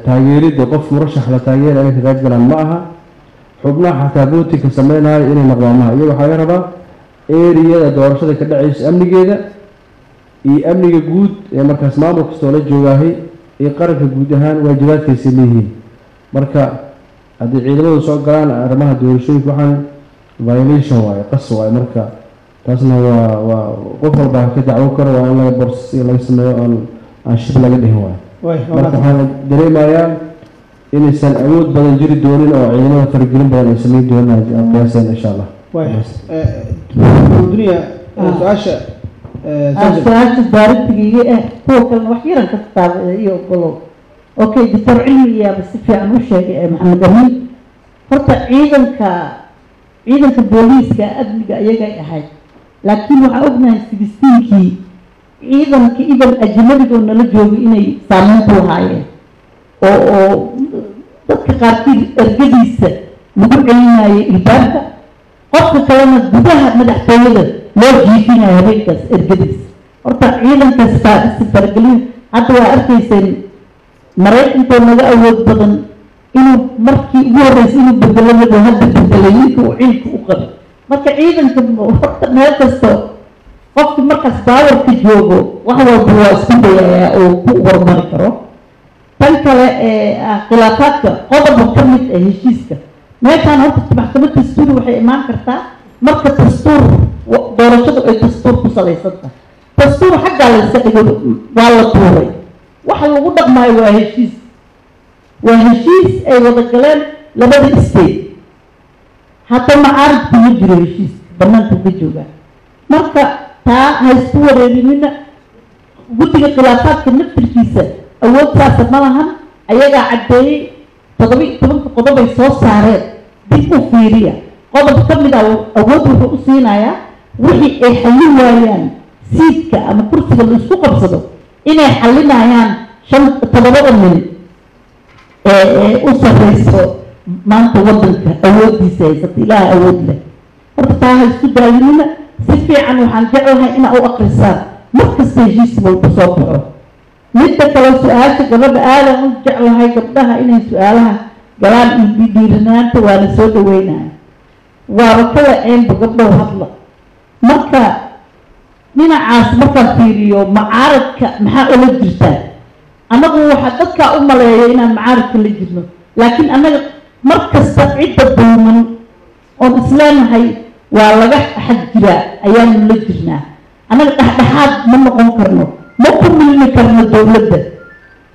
taageeridda qof murashax la taageera inay ka qeyb galaan ma aha, xubnaha xataa voting-ka sameynayo inay noqdaan maaha. Iyaga waxaa laga rabaa area-da doorashada ka dhacayso amnigeeda iyo amniga guud ee markaas maamul kastoo la joogaahay iyo qaranka guud ahaan waajibaadkaysay leeyihiin. Marka haddii ciidamadu soo galaan arrimaha doorashooyinka, waxaan violation waaye, qas waaye. Marka taasna waa qof walba ha ka dacwo karo, waa in laga bors laga sameeyo, aan shib laga dhihin waayo. Marka waxaan dareemayaa inaysan awood badan jiri doonin oo ciidamada faragelin badan ay sameyn doonin aan qiyaaseen, insha Allah. Duniya, su-aasha. Su-aasha daarigtigiiga ah, kuwa kalena wax yaran ka taab iyo ogolow. Okay, Doctor Cilmi iyaaba si fiican u sheegay ee Maxamed Amiin. Horta ciidanka booliiska amniga iyagay ahayd, laakiin waxaa ognahay 16-kii ciidanka idan ajnabiga oo nala joogay inay saameyn ku lahaayeen oo dadka qaarkiid ergadiisa lagu celinayay ilbaabka, qofka kalena gudaha madaxtooyada loo jiifinayo habeenkaas ergadiisa. Horta ciidanka si faragelin hadda waa arkayseen Maraykankoo naga awood badan inuu markii ugu horreysay inuu bedelo rabo, hadda bedelay ninka uu ciilka u qabay. Marka ciidanka horta meel kasto qofki markaas power-ka joogo wax walba waa isku dayayaa oo ku horumari karo. Tan kale ee ah khilaafaadka, qodoba ka mid ah heshiiska meeshaan, horta maxkamad dastuuri waxay imaan kartaa marka dastuur doorashadu ay dastuur ku salaysan tahay. Dastuur xaggaa la iska dhigo, waa la tuuray. Waxa lagu dhaqmaayo waa heshiis, waa heshiis ay wada galeen labada state. Hadda macaaridku ma jiro, heshiiska banaanku ka joogaa. Marka taa ha isku wareerinina. Guddiga khilaafaadka naftirkiisa awood saasa ma lahan, ayagaa caddeeyey 17-ka qodob ay soo saareen. Dib u fiiriya, qodob ka mid a awood wuxuu u siinayaa wixii ay xallin waayaan seat-ka ama kursiga la isku qabsado inay xallinayaan shan toddobada nin ee u sarreyso maanta waddanka awooddiisa haysata. Ilaaha awood leh. Horta taa ha isku daayinina. Si fiican waxaan jeclahay inaa u akrisaan markasta heshiis walba soo baxo. Midda kale, su-aasha gabadha, aadan u jeclahay gabdhaha inay su-aalaha galaan iyo dhiiranaanta, waana soo dhaweynaya, waaba kala ceenba gabdhow hadla. Marka dhinacaas markaan fiiriyo, macaaradka maxaa ula jirtaa? Annagu waxaa dadkaa u maleeya inaan macaaradka la jirno, laakiin annaga mar kasta cidda dulman oon isleenahay waa laga xag jiraa ayaanu la jirnaa. Annaga dhexdhexaad ma noqon karno, ma ku milmi karno dowladda.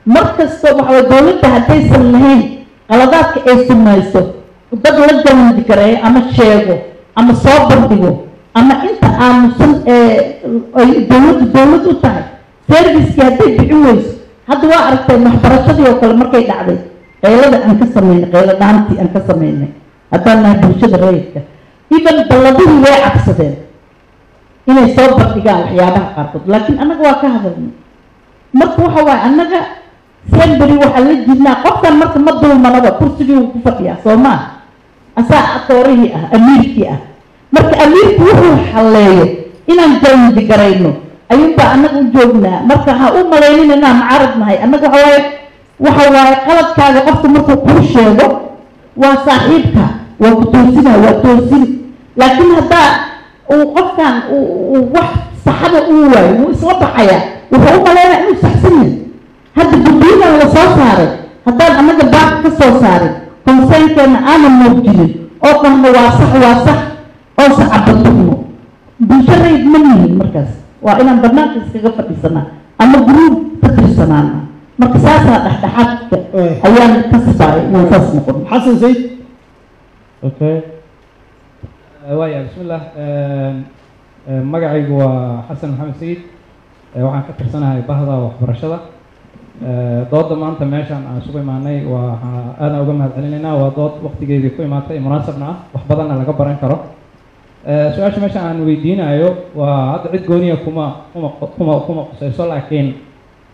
Mar kasta waxaway dowladda haddaysan lahayn qaladaadka ay samayso dad la challenge gareeyo ama sheego ama soo bandhigo ama inta aamusan ee ay dowladdu dowlad u tahay, service-kii hadday bixin weyso. Hadda waa aragteen waxbarashadii oo kale markay dhacday, qaylada aan ka samaynay, qaylo dhaantii aan ka samaynay haddaan nahay bulshada rayidka, even balladihii way cabsadeen inay soo bandhigaan waxyaabaha qaarkood, laakiin annaga waa ka hadalnay. Marka waxa waaye annaga semberi waxaa la jirnaa qofkan. Marka ma dulmanaba, kursigii uu ku fadhiyaa soo maa, asaa atoorihii ah, amiirkii ah. Marka amiirku wuxuu xalleeyo inaan challenge garayno ayuunbaa annaga u joognaa. Marka ha u malaynin inaan macarad nahay. Annaga waxa waaye qaladkaaga qofka markuu kuu sheego waa saaxiibka, waa ku toosina, waa toosin. Laakiin haddaa uu qofkan uu wax saxada uu waayo, wuu isla baxayaa, wuxuu u malaynaya inuu saxsan yahay. Hadda guddiyadan la soo saaray, haddaan annaga baaq ka soo saarin, concern-keena aanan muujinin oo dhahno waa sax, waa sax, oo sacabatugno, bulsho rayid ma nihin. Markaas waa inaan banaanka iskaga fadhiisanaa ama group ka tirsanaana. Marka saasaa dhexdhexaadka ayaan kasbaay inaan saas noqon. Xasan Sayid. Okay, waaya, bismillah. Magacaygu waa Xasan Maxamed Sayid, waxaan ka tirsanahay bahda waxbarashada. Dooda maanta meeshaan aan isugu imaanay waa aadaan uga mahad celinaynaa. Waa dood waqtigeedii ku imaatay, munaasabna ah, wax badanna laga baran karo. Su-aasha meesha aan weydiinayo waa hadda cid gooniya kuma qusayso, laakiin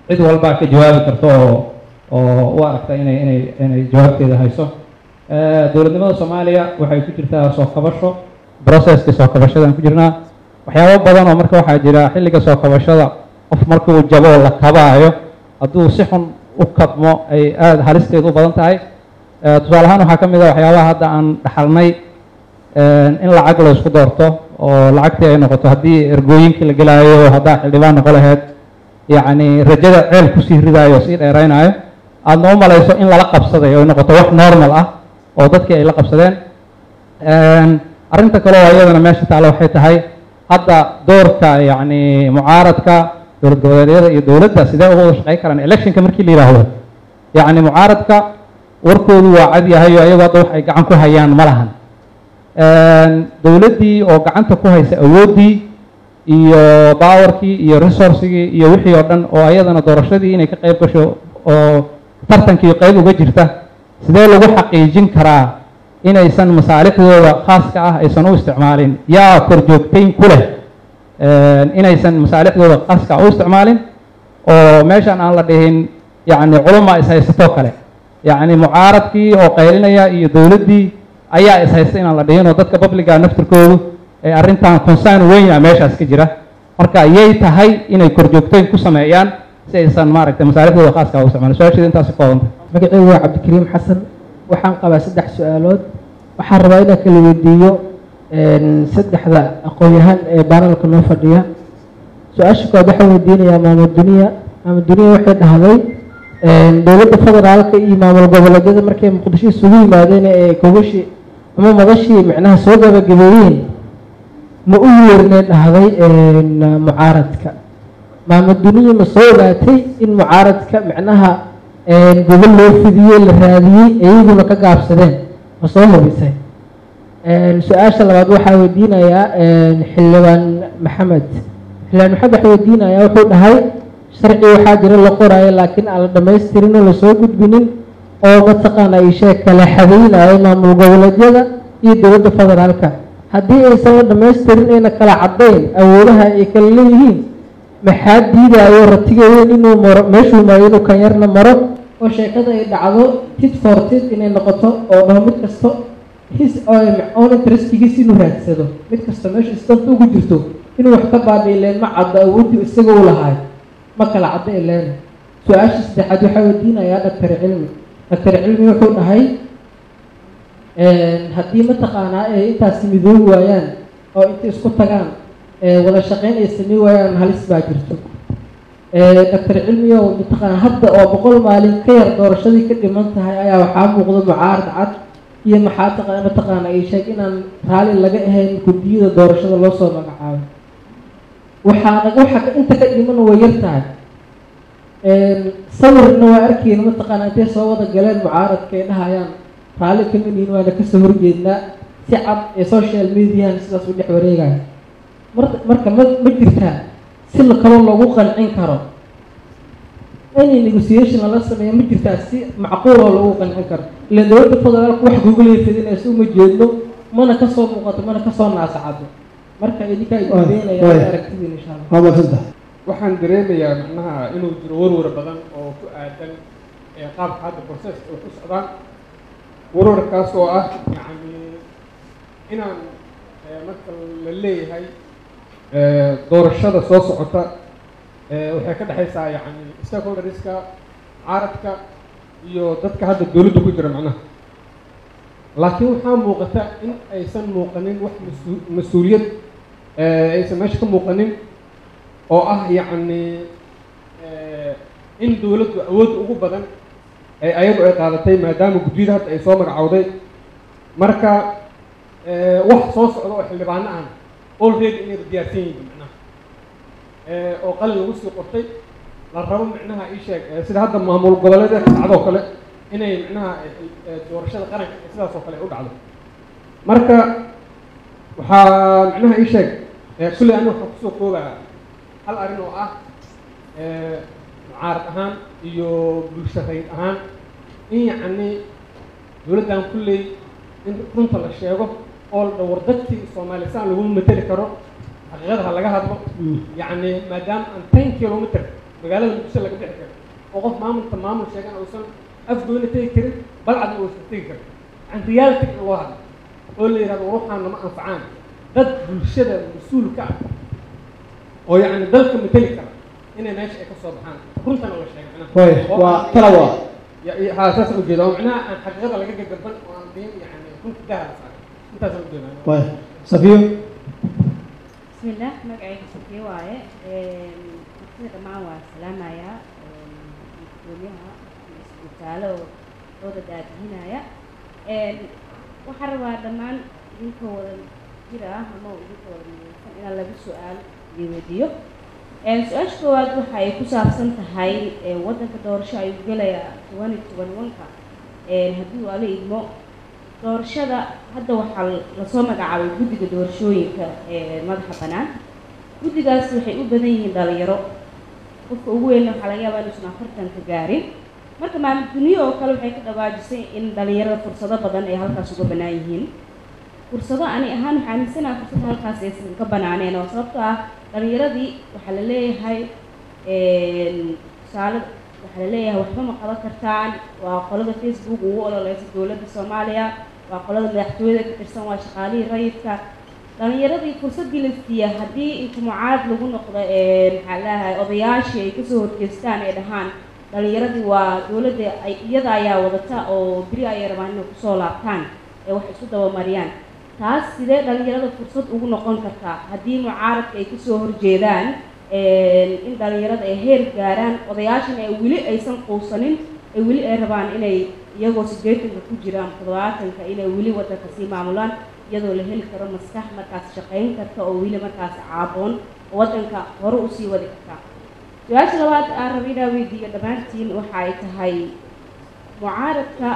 cid walbaa ka jawaabi karto oo u aragta inay jawaabteeda hayso. Dowladnimada Soomaaliya waxay ku jirtaa soo kabasho, processka soo kabashadaan ku jirnaa. Waxyaabo badan oo marka waxaa jira xilliga soo kabashada qof markuu jabo oo la kabaayo, hadduu si xun u kabmo ay aada halisteedu u badan tahay. Tusaale ahaan, waxaa ka mid ah waxyaabaha hadda aan dhaxalnay in lacag la isku doorto oo lacagtii ay noqoto haddii ergooyinkii la gelaayo, haddaa xildhibaan noqo lahayd, yacni rajada ceel kusii ridaayo oo sii dheeraynaayo, aadna u malayso in lala qabsaday oo ay noqoto wax normal ah oo dadkii ay la qabsadeen. Arrinta kale oo iyadana meesha taalo waxay tahay hadda doorka, yacni, mucaaradka, dowlad goboleedyada iyo dowladda sidee uga wada shaqeyn karaan electionka markii la yidhaahdo? Yacni, mucaaradka warkoodu waa cad yahay oo iyagu hadda wax ay gacan ku hayaan ma lahan. Dowladdii oo gacanta ku haysa awooddii iyo powerkii iyo resourcigii iyo wixii oo dhan, oo ayadana doorashadii inay ka qayb gasho oo tartankii qayb uga jirta, sidee lagu xaqiijin karaa inaysan masaalixdooda khaaska ah aysan u isticmaalin? Yaa korjoogtayn ku leh inaysan masaalixdooda khaaska ah u isticmaalin, oo meeshan aan la dhihin, yacni, culuma ishaysatoo kale, yacni mucaaradkii oo qaylinaya iyo dowladdii ayaa ishaysta inaan la dhihin, oo dadka publica naftirkoodu ay arrintan concern weyn ah meeshaas ka jira? Marka yay tahay inay korjoogtayn ku sameeyaan si aysan, maaragtay, masaalixdooda khaaska ah u isticmaalin? Su-aasheeda intaasi koobanta. Magacaygu waa Cabdikariim Xasan. Waxaan qabaa saddex su-aalood. Waxaan rabaa inaan kala weydiiyo saddexda aqoon-yahan ee panelka noo fadhiya. Su-aasha koowaad waxaan weydiinayaa Maamo Duniya. Maamo Duniya waxay dhahday dowladda federaalka iyo maamul goboleedyada markay Muqdisho isugu yimaadeen ee gogashii ama madashii micnaha soo gabagabeeyeen, ma u yeernay dhahday mucaaradka? Maamo Duniya, ma soo ogaatay in mucaaradka micnaha gogol loo fidiyey, la raadiyey, iyaguna ka gaabsadeen? Ma soo hubisay? Su-aasha labaad waxaa weydiinayaa Xildhibaan Maxamed. Xildhibaan Maxamed waxaa weydiinayaa, wuxuu dhahay sharci waxaa jira la qoraayo laakiin aan la dhamaystirin oo lasoo gudbinin, oo mataqaana isheeg kala xadaynayo maamul goboleedyada iyo dowladda federaalka. Haddii aysan la dhamaystirin ayna kala caddayn awoodaha ay kala leeyihiin, maxaa diidaayo ratiga weyn inuu maro meeshuu maro, inuu kan yarna maro, oo sheekada ay dhacdo tit for tit inay noqoto, oo dhaho mid kasto his own interestgiis inuu raadsado, mid kasta meesha isdanta ugu jirto inuu wax ka baadha? Ileen ma caddo awooddii isaga u lahaay, ma kala caddo ileen. Su-aasha saddexaad waxaa weydiinayaa Doctor Cilmi. Doctor Cilmi wuxuu dhahay haddii mataqaanaa ay intaasi midoobi waayaan oo inta isku tagaan wada shaqeyn ay samey waayaan, halis baa jirto. Doctor Cilmiyow, mataqaanaa hadda oo 100 maalin ka yar doorashadii ka dhiman tahay ayaa waxaa muuqda mucaarad cad iyo maxaa taqa mataqaana ay sheeg inaan raalli laga ahayn guddiyada doorashada loo soo magacaabo. Waxaana waxa inta ka dhiman way yar tahay. Sawirna waa arkeyna, mataqaana intay soo wada galeen mucaaradka ay dhahayaan raalli kama nihin, waana kasoo horjeednaa, si cad ee social mediahan sidaas u dhex wareegaya. Marka ma jirtaa si kaloo loogu qancin karo, any negotiation lala sameeyo? Ma jirtaa si macquul oo lagu qancin karo? Ilaan dowladda federaalku wax gogolay fidinayso uma jeedno, mana kasoo muuqato, mana kasoo naasacado. Marka idinkaa idin aragtidiin, insha Allah. Waa mahadsantahay. Waxaan dareemayaa macnaha inuu jiro warwar badan oo ku aadan qaabka hadda process ay ku socdaan, warwarkaas oo ah yacni inaan marka la leeyahay doorashada soo socota waxay ka dhexaysaa yacni stakeholderska, mucaaradka iyo dadka hadda dowladda ku jira macnaha, laakiin waxaa muuqata in aysan muuqanin wax mas-uuliyad aysan meesha ka muuqanin, oo ah yacni in dowladdu awoodda ugu badan ay ayadu ay qaadatay, maadaama guddiyada hadda ay soo magacowday. Marka wax soo socda oo xildhibaano ahna already inayba diyaarsan yihiin macnaha, oo qalin lagu sii qortay, la rabo micnaha ii sheeg sida hadda maamul goboleedyada ka dhacdo oo kale inay micnaha doorashada qaranka sidaas oo kale ay u dhacdo. Marka waxaa micnaha ii sheeg kulley aniga waxaan kusoo koobaa hal arrin oo ah mucaarad ahaan iyo bulsho rayid ahaan in yacni dowladdan kulley in runta la sheego oo la dhawr dadkii Soomaaliya saan laguma mateli karo, xaqiiqada ha laga hadlo. Yacni maadaama aan 10 kilometer magaalada Muqdisho laga bixi karo, oo qof maamulka maamul sheegan uusan Afgoyna tegi karin, Balcadna uusan tegi karin. Yani reality in loo hadlo oo la yidhahdo ruuxaan nama anfacaan, dad bulshada mas-uul ka ah oo yacni dalka mateli kara inay meesha ay ka soo baxaan, runtana la sheego macnaha. Waaya, oo waa aan- tala waa. Ha, saas ujeeda, oo macnaha aan xaqiiqada laga gagaban oo aan dhihin, yani runta daha la saaray, intaasaan ujeedaa. Waaya, Safiyo. Bismillaah, magacayga Safiye waaye. Martida dhammaan waa salaamayaa, gudoomiyaha isbitaalo oo dooda daadihinaya. Waxaan rabaa dhammaan idinkoo wada jir ah ama idinkoo wada midaysan inaan laba su-aal idin weydiiyo. Su-aasha koowaad waxa ay ku saabsan tahay waddanka doorasho ayuu gelayaa 2021-ka haddii uu Alla idmo. Doorashada hadda waxaa lasoo magacaabay guddiga doorashooyinka ee madaxa bannaan. Guddigaas waxay u badan yihiin dhalinyaro, qofka ugu weynna waxaa laga yaabaa inuusan 40-ka gaarin. Marka maalin dunyo oo kale waxay ka dhawaajisay in dhalinyarada fursado badan ay halkaas uga bannaan yihiin. Fursado ani ahaan waxaa aaminsanaha fursad halkaas aysan ka banaaneen, oo sababtoo ah dhalinyaradii waxaa la leeyahay, tusaale waxaa la leeyahay waxba ma qaban kartaan, waa qolada Facebook ugu ololeysa dowladda Soomaaliya, waa qolada madaxtooyada ka tirsan, waa shaqaalihii rayidka. Dhalinyaradii fursaddii la siiya haddii inta mucaarad lagu noqdo, maxaa leeyahay, odayaashii ay kasoo horjeestaan ay dhahaan dhalinyaradii waa dowladda iyada ayaa wadata oo beri ayay rabaan inay kusoo laabtaan ee wax isku dabamariyaan, taas sidee dhalinyarada fursad ugu noqon kartaa haddii mucaaradka ay kasoo horjeedaan in dhalinyarada ay heer gaaraan, odayaashana ay weli aysan quusanin, ay weli ay rabaan inay iyagoo 80-ka ku jira ama 70-ka inay weli waddanka sii maamulaan, iyadoo la heli karo maskax markaas shaqayn karta oo weli markaas caaboon oo waddanka hore usii wadi karta? Su-aasha labaad aan rabo inaan weydiiyo dhammaantiin waxa ay tahay, mucaaradka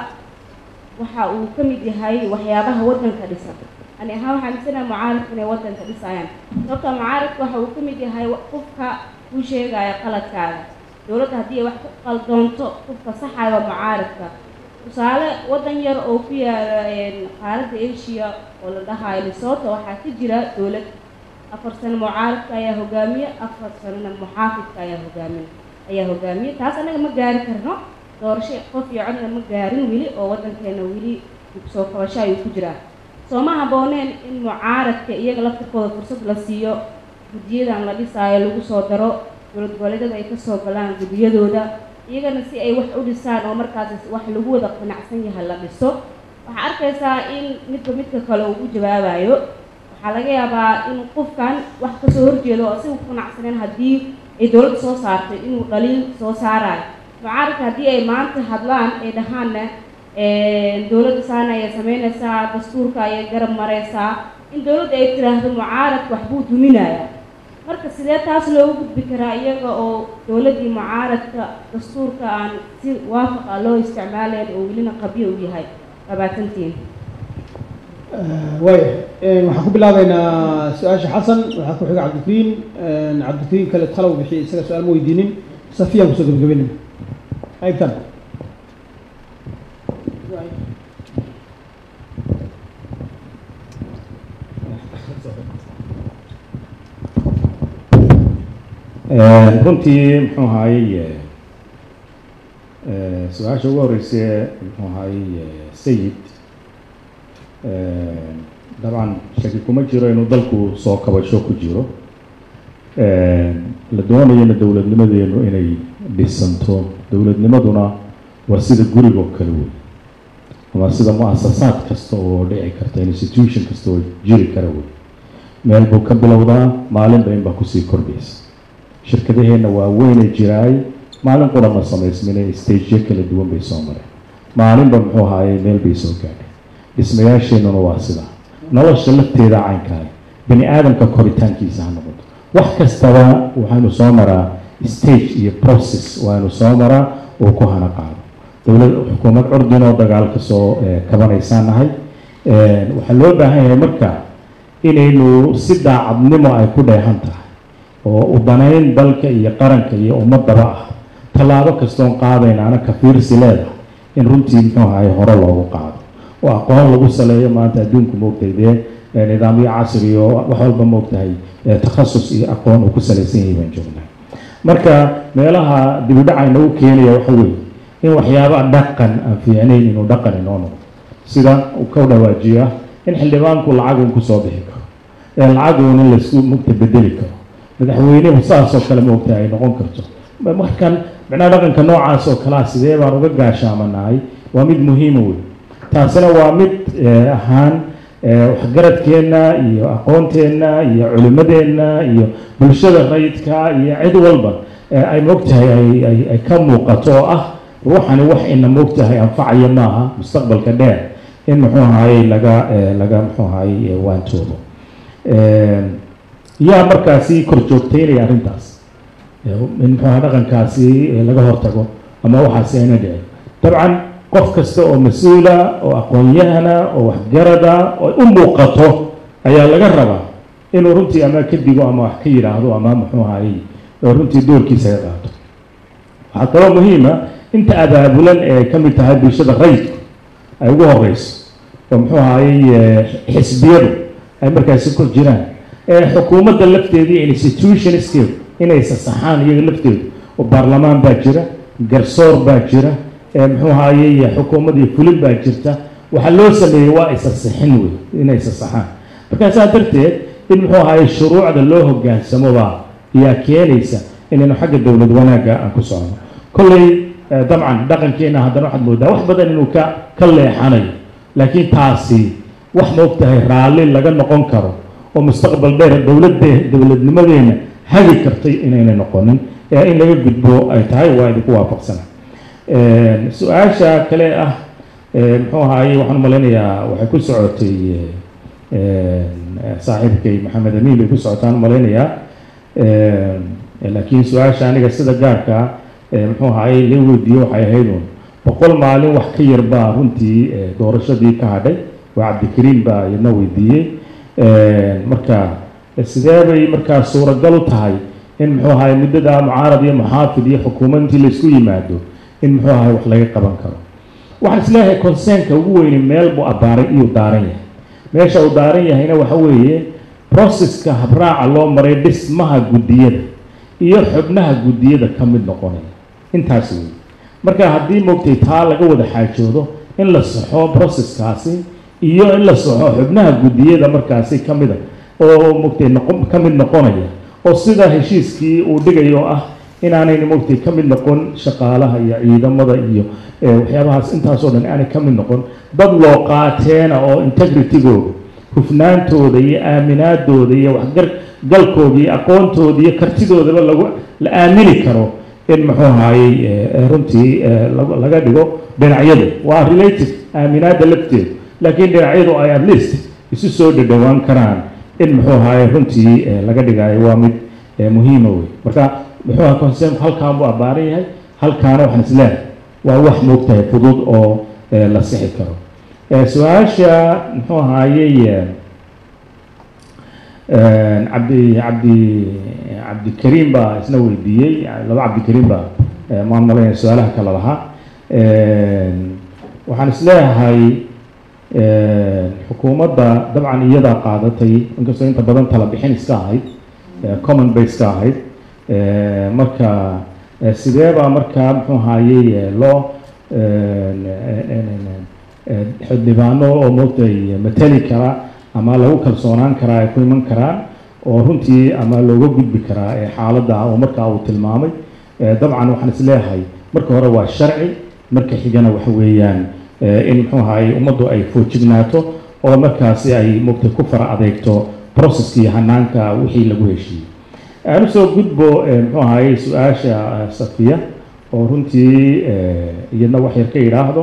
waxa uu ka mid yahay waxyaabaha waddanka dhisa. Ani ahaan waxaan aaminsanahay mucaaradka inay waddanka dhisayaan, sababtoo mucaaradka waxa uu ka mid yahay qofka kuu sheegaya qaladkaaga. Dowladda haddii ay wax ku qaldoonto, qofka saxaya waa mucaaradka. Tusaale, waddan yar oo ku yaala qaaradda Asia oo la dhahayo Lesotho waxaa ka jira dowlad 4 sano mucaaradka ayaa hogaamiye, 4 sanona muxaafidka ayaa hogaamiye. Taas annaga ma gaari karno, doorasho qof iyo codna ma gaarin weli, oo waddankeena weli dib soo kabasho ayuu ku jiraa. Soo ma habbooneen in mucaaradka iyaga laftirkooda fursad la siiyo, guddiyadan la dhisaayo lagu soo daro, dowlad goboleedyada ay kasoo galaan guddiyadooda, iyagana si ay wax u dhisaan oo markaas wax lagu wada qanacsan yahay la dhiso? Waxaa arkaysaa in midba midka kale uu u jawaabayo. Waxaa laga yaabaa in qofkan wax kasoo horjeedo oo isaga ku qanacsaneen haddii ay dowladda soo saartay inuu dhaliil soo saarayo. Mucaaradka haddii ay maanta hadlaan ay dhahaanna dowladda saana ayay sameynaysaa, dastuurka ayay garab maraysaa, in dowladda ay tiraahdo mucaaradka waxbuu duminayaa. Marka sidee taas loogu gudbi karaa iyaga oo dowladdii mucaaradka dastuurka aan si waafaqa loo isticmaalayn oo welina qabyo u yahay? Labaatantiin. Waaya, waxaan ku bilaabaynaa su-aasha Xasan, waxaa ku xiga Cabdikariin. Cabdikariin kale talow bixiyay, isaga su-aal ma weydiinin. Safiyaan kusoo gabagabeynayna qaybtan. Runtii muxuu ahaayey, su-aasha ugu horeyse muxuu ahaayey Sayid, dabcan shaki kuma jiro inuu dalku soo kabasho ku jiro, la doonayana dowladnimadeenu inay dhisanto. Dowladnimaduna waa sida gurigoo kale wey, ama sida mu-asasaad kasta oo dhici karta, institution kasta oo jiri kara wey. Meel buu ka bilowdaa, maalinba inbaa kusii kordhaysa. Shirkadaheenna waaweynay jiraay maalin qura ma samaysmine, stageyo kala duwan bay soo mareen, maalinba muxuu ahaayey meel bay soo gaadhay. Dhismayaasheennuna waa sidaa, nolosha lafteeda caynkaale, bani aadamka koritaankiisa ha noqoto, wax kastaba waxaynu soo maraa stage iyo process, waanu soo maraa oo ku hana qaado. Dowlad xukuumad curdin oo dagaal ka soo kabanaysaan nahay. Waxaa loo baahan yahay marka inaynu si daacadnimo ay ku dheehan tahay oo u danayn dalka iyo qaranka iyo ummadaba ah tallaabo kastoon qaadayna ana ka fiirsi leedahay in runtii muxuu ahaay hore loogu qaado oo aqoon lagu saleeyo. Maanta adduunku moogtahay dee nidaamyo casri oo wax walba moogtahay takhasus iyo aqoon uu ku salaysan yahay baan joognaa. Marka meelaha dibudhaca inagu keenaya waxa weeye in waxyaaba dhaqan aan fiicnayn inuu dhaqan inoo noqdo. Sida uu ka dhawaajiya in xildhibaanku lacag uun kusoo bixi karo, ee lacag uun in laisku mugta bedeli karo, madaxweynuhu saasoo kale moogtahay ay noqon karto. Markan macnaha dhaqanka noocaas oo kalea sidee baan uga gaashaamanahay waa mid muhiima wey. Taasina waa mid ahaan waxgaradkeenna iyo aqoonteenna iyo culimadeenna iyo bulshada rayidka iyo cid walba ay moogtahay ay ka muuqato, oo ah ruuxani wax ina moogtahay anfacaya maaha mustaqbalka dheer in muxuu ahaayey laga muxuu ahaayey waantoobo. Yaa markaasi kor joogteynaya arrintaas in muxuu ahaa dhaqankaasi laga hortago ama waxaasi ayna dhicin? Dabcan qof kasta oo mas-uula oo aqoon-yahana oo waxgarada oo u muuqato ayaa laga rabaa inuu runtii ama ka digo ama wax ka yidhaahdo ama muxuu ahaayey runtii doorkiisa ka qaato. Waxaa kaloo muhiima inta abaabulan ee ka mid tahay bulshada rayidku ay ugu horeyso, oo muxuu ahaayey xisbiyadu ay markaasi ku jiraan, ee xukuumadda lafteedii institutionskeedu inay sasaxaan iyaga lafteedu, oo baarlamaan baa jira, garsoor baa jira, muxuu ahaayey xukuumad iyo fulin baa jirta. Waxaa loo sameeyey waa isasixin wey, inay isasaxaan. Markaa saa darteed in muxuu ahaayey shuruucda loo hogaansamoba ayaa keenaysa inaynu xagga dowlad wanaagga aan ku socono. Kolley dabcan dhaqankeena haddana waxaad moodaa wax badan inuu ka leexanayo, laakiin taasi wax ma ogtahay raalli laga noqon karo oo mustaqbal dheer dowladde dowladnimadeena hagi kartay inayna noqonin ee in laga gudbo ay tahay, waa idinku waafaqsana. Su-aasha kale ah muxuu ahaayey, waxaan umalaynayaa waxay ku socotay saaxiibkay Maxamed Amiin bay ku socotaan umalaynayaa, laakiin su-aasha aniga sida gaarka muxuu ahaayey la weydiiyo waxay ahayd uun 100 maalin wax ka yar baa runtii doorashadii ka hadhay. Waa Cabdikariim baa iyadna weydiiyey. Marka sidee bay markaa suuragal u tahay in muxuu ahaay muddada mucaarad iyo muxaafid iyo xukuumad intii laysku yimaado in muxuu ahaay wax laga qaban karo? Waxaan isleeyahay concernka ugu weyni meel buu abbaaray iyuu daaran yahay. Meesha uu daaran yahayna waxa weeye processka habraaca loo maray dhismaha guddiyada iyo xubnaha guddiyada ka mid noqonaya, intaas wey. Marka haddii moogtay taa laga wada xaajoodo in la saxo processkaasi iyo in la saxo xubnaha guddiyada markaasi ka mida oo moogtay noqon ka mid noqonaya, oo sida heshiiskii uu dhigayo ah inaanay moogtay ka mid noqon shaqaalaha iyo ciidamada iyo waxyaabahaas intaasoo dhan aanay ka mid noqon, dad loo qaateena oo integritygooda, hufnaantooda iyo aaminaadooda iyo waxgar galkooda iyo aqoontooda iyo kartidoodaba lagu la aamini karo in muxuu ahaayey runtii laga dhigo. Dhinacyadu waa related aaminaadda lafteedu, laakiin dhinacyadu ay at least isu soo dhadhowaan karaan in muxuu ahaayey runtii laga dhigayo waa mid muhiima wey. Marka muxuu ahaa concernku halkaan buu abbaaran yahay, halkaana waxaan isleeyahay waa wax moogtahay fudud oo la sixi karo. Su-aasha muxuu ahaayey Cabdikariim baa isna weydiiyey, laba Cabdikariim baa maan malaynaya su-aalaha kale lahaa. Waxaan isleeyahay xukuumadda dabcan iyadaa qaadatay, inkastoo inta badan tala bixin iska ahayd, common bay iska ahayd. Marka sidee baa markaa muxuu ahaayey loo xildhibaano oo moogtay matali kara ama lagu kalsoonaan karaa ay ku iman karaan oo runtii ama looga gudbi karaa ee xaaladda oo markaa uu tilmaamay? Dabcan waxaan isleeyahay marka hore waa sharci, marka xigana waxa weeyaan in muxuu ahaayey ummaddu ay foojignaato oo markaasi ay moogtay ku fara adeegto processkii hanaanka wixii lagu heshiiyey. Aan usoo gudbo muxuu ahaayey su-aasha Safiya oo runtii iyadna wax yar ka yidhaahdo.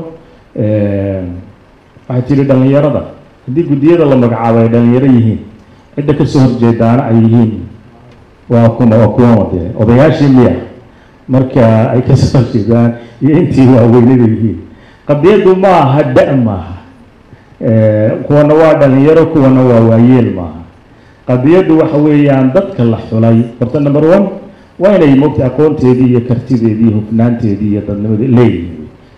Waxay tidhi dhallinyarada haddii guddiyada la magacaabo ay dhalinyaro yihiin, cidda kasoo horjeedaana ay yihiin waa kuma, waa kuwan dee odayaashii miya marka ay kasoo horjeedaan iyo intii waaweynada yihiin? Qadiyaddu ma aha da- maaha, kuwana waa dhalinyaro, kuwana waa waayeel maaha. Qadiyaddu waxa weeyaan dadka la xulay horta number one waa inay moogtay aqoonteedii iyo kartideedii iyo hufnaanteedii iyo dadnimadii leeyihiin.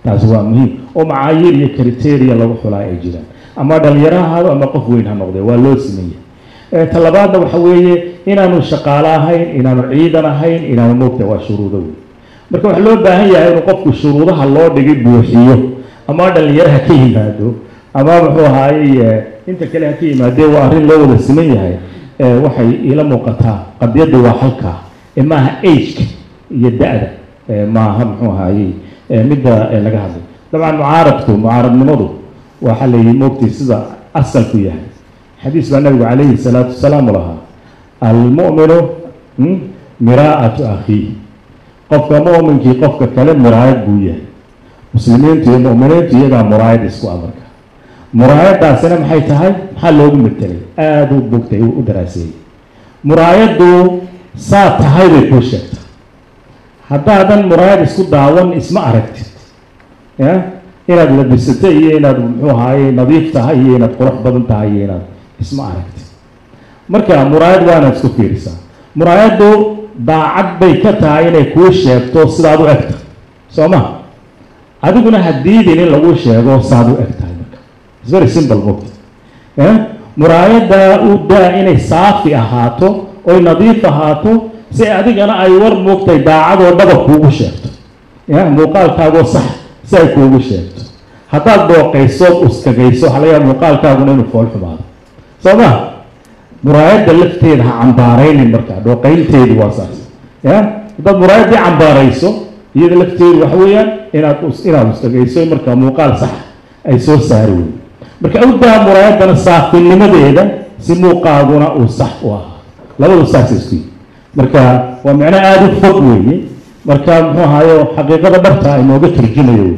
Taasi waa muhiim oo macaayiir iyo criteria lagu xulaa ay jiraan, ama dhalinyaro ha ahaado ama qof weyn ha noqdee, waa loo siman yahay. Ta labaadna waxa weeye inaanu shaqaale ahayn, inaanu ciidan ahayn, inaanu moogtay, waa shuruudo wey. Marka waxaa loo baahan yahay inuu qofku shuruudaha loo dhigay buuxiyo, ama dhalinyaraha ka yimaado Ama muxuu ahaayey inta kale ha ka yimaadee, waa arrin loo wada siman yahay. Waxay iila muuqataa qadiyadda waa halkaa, maaha ageka iyo da-da, maaha muxuu ahaayey midda laga hadlay. Dabcan mucaaradku, mucaaradnimadu waxaa la yihi moogtay sida asalku yahay. Xadiis baa nabigu calayhi salaatu wasalaam u lahaa, almu'minu miraa'atu akhiih, qofka mu'minkii qofka kale muraayad buu yahay. Muslimiintu iyo mu'miniintu iyagaa muraayad isku amarka. Muraayadaasina maxay tahay? Maxaa loogu metelay? Aada u bogtay u daraaseeyey. Muraayaddu saa tahay bay kuu sheegtaa. Haddaadan muraayad isku daawan isma aragtid, ya inaad labisatay iyo inaad muxuu ahaaye nadiif tahay iyo inaad qurux badan tahay iyo inaad isma aragtid. Marka muraayad waanaad isku fiirisaa. Muraayaddu daacad bay ka tahay inay kuu sheegto sidaad u eg tahay, soo ma? Adiguna ha diidin in lagu sheego saad u eg tahay. Marka it's very simple, mogta. Muraayadda u daa inay saafi ahaato oy nadiif ahaato, si adigana ay war moogtay daacadoo dhaba kuugu sheegto, ya muuqaalkaagoo sax si ay kuugu sheegto. Haddaad dhooqaysood uskagayso, waxaa laga yaaba muuqaalkaaguna inuu fool xumaado, soo ma? Muraayadda lafteeda ha cambaaraynin. Marka dhooqaynteedu waa saas, ya haddaad muraayaddii cambaarayso, iyada lafteedu waxa weeyaan inaad uskagayso, marka muuqaal sax ay soo saari weyn. Marka awdaa muraayaddana saafinimadeeda si muuqaaguna uu sax u ahaa, labadu saas isku yihi. Marka waa micno aada u fog weeye. Marka muxuu ahaayo xaqiiqada dhabta inooga turjumayo wey.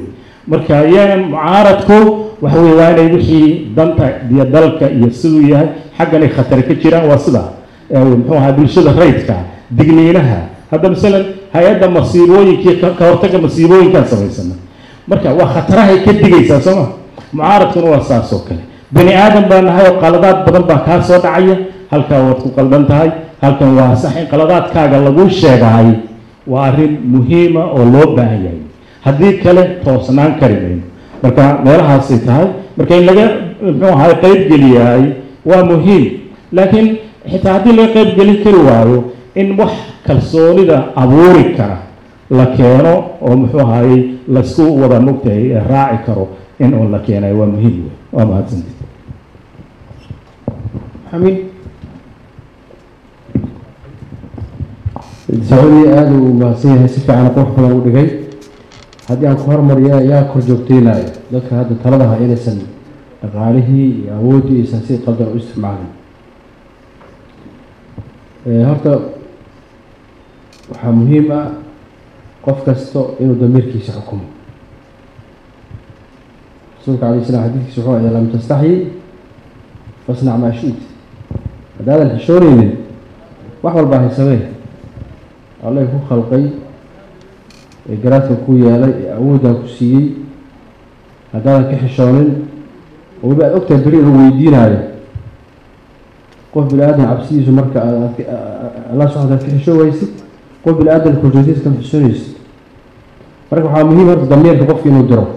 Marka iyaga mucaaradku waxa weye waa inay wixii danta iyo dalka iyo siduu yahay xagganay khatari ka jiraan, waa sidaa muxuu ahaa bulshada rayidka digniinaha. Hadda masalan hay-adda masiibooyinkii ka hortagga masiibooyinkaan samaysana, marka waa khatarahay ka digaysaa, soo ma? Mucaaradkuna waa saas oo kale. Bani aadam baa nahay oo qaladaad badan baa kaa soo dhacaya. Halkaa waad ku qaldan tahay, halkan waa sax. In qaladaadkaaga lagu sheegaay waa arrin muhiima oo loo baahan yahay, haddii kale toosnaan kari mayno. Marka meelahaasay tahay. Marka in laga muxuu ahay qayb geliyaay waa muhiim, laakiin xitaa haddii laga qayb gelin kari waayo, in wax kalsoonida abuuri kara la keeno oo muxuu ahaayey laysku wada mogtahay raaci karo in uun la keenay waa muhiim wey. Waa mahadsanti. Amiin. Sacuudi aada uu mahadsan yahay, si fiican qurux badan u dhigay. Haddii aan ku hormariya, yaa kor joogteynayo dadka hadda taladaha inaysan dhaqaalihii iyo awooddii aysan si qaldan u isticmaalin? Horta waxaa muhiim ah qof kasto inuu damiirkiisa xukumo. Rasuulka alayh salam xadiidkiisa wuxuu idaa lam tastaxyi fasnac maa shi'it. Haddaadan xishoonaynin wax walbaa haysamee. Alle ku khalqay ee garaadka ku yeelay ee awooddaa ku siiyey, haddaadan ka xishoonin oo weliba aad ogtahay beri inuu weydiinaayo, qof bini aadan cabsidiisu marka aad Allah subxana taala ka xishoo waysid, qof bini aadan korjoogtiisa kama xishoonaysid. Marka waxaa muhiim horta damiirka qofka inuu diro.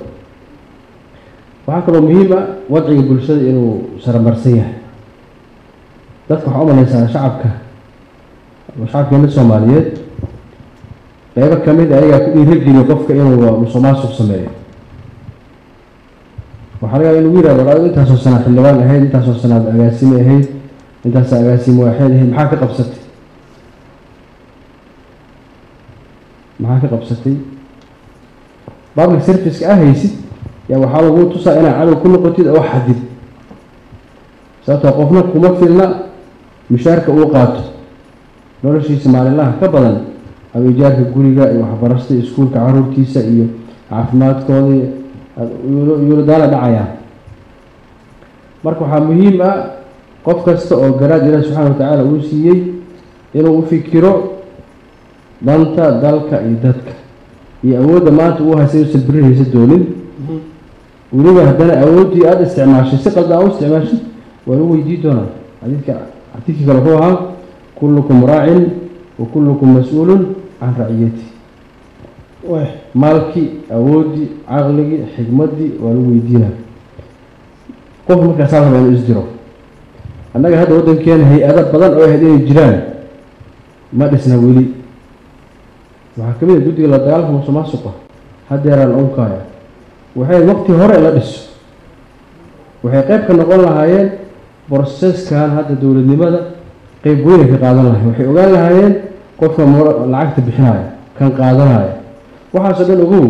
Waxaa kaloo muhiim ah wadciga bulshada inuu saramarsan yahay. Dadka waxaa umalaysaa shacabka, shacabkeena Soomaaliyeed qeybo kamid ayagaa ku dhiirageliyo qofka inuu musuqmaasuq sameeyo. Waxaa laga yaaba in lagu yihahdo, war adigu intaasoo sanaad xildhibaan ahayd, intaasoo sanaad agaasime ahayd, intaasoo agaasime waaxeed ahayd, maxaa ka qabsatay? Maxaa ka qabsatay? Public service-ka ah haysid yaa waxaa lagu tusaa inaad cadow ku noqotid oo xadid, sababtoo qofna kuma filna mishaarka uu qaato noloshiisa maalinlaha ka badan, ama ijaarka guriga iyo waxbarashada iskuulka caruurtiisa iyo caafimaadkooda yuula daala dhacayaa. Marka waxaa muhiim ah qof kasta oo garaad Ilaah subxaana watacaala uu siiyey inuu u fikiro danta dalka iyo dadka iyo awoodda maanta uu haystay uusan beri haysa doonin. Weliba haddana awooddii aada isticmaashay si qaldan aa u isticmaashay waa lagu weydii doonaa. Xadiidkii kale wuxuu ahaa, kullukum raacin wa kullukum mas-uulun can raciyati. Maalkii, awooddii, caqligii, xikmaddii waa lagu weydiinaa qof. Markaasaa raba inuu isdiro. Annaga hadda waddankeena hay-ado badan oo ahayd inay jiraan ma dhisna weli. Waxaa kamid ah guddiga la dagaalka musuqmaasuqa, haddeeraa la unkaaya, waxay waqti hore la dhiso. Waxay qayb ka noqon lahaayeen processkan hadda dowladnimada, qayb weyn ay ka qaadan lahayen. Waxay ogaan lahaayeen qofka lacagta bixinaya, kan qaadanaya, waxaasoo dhan. Ogow,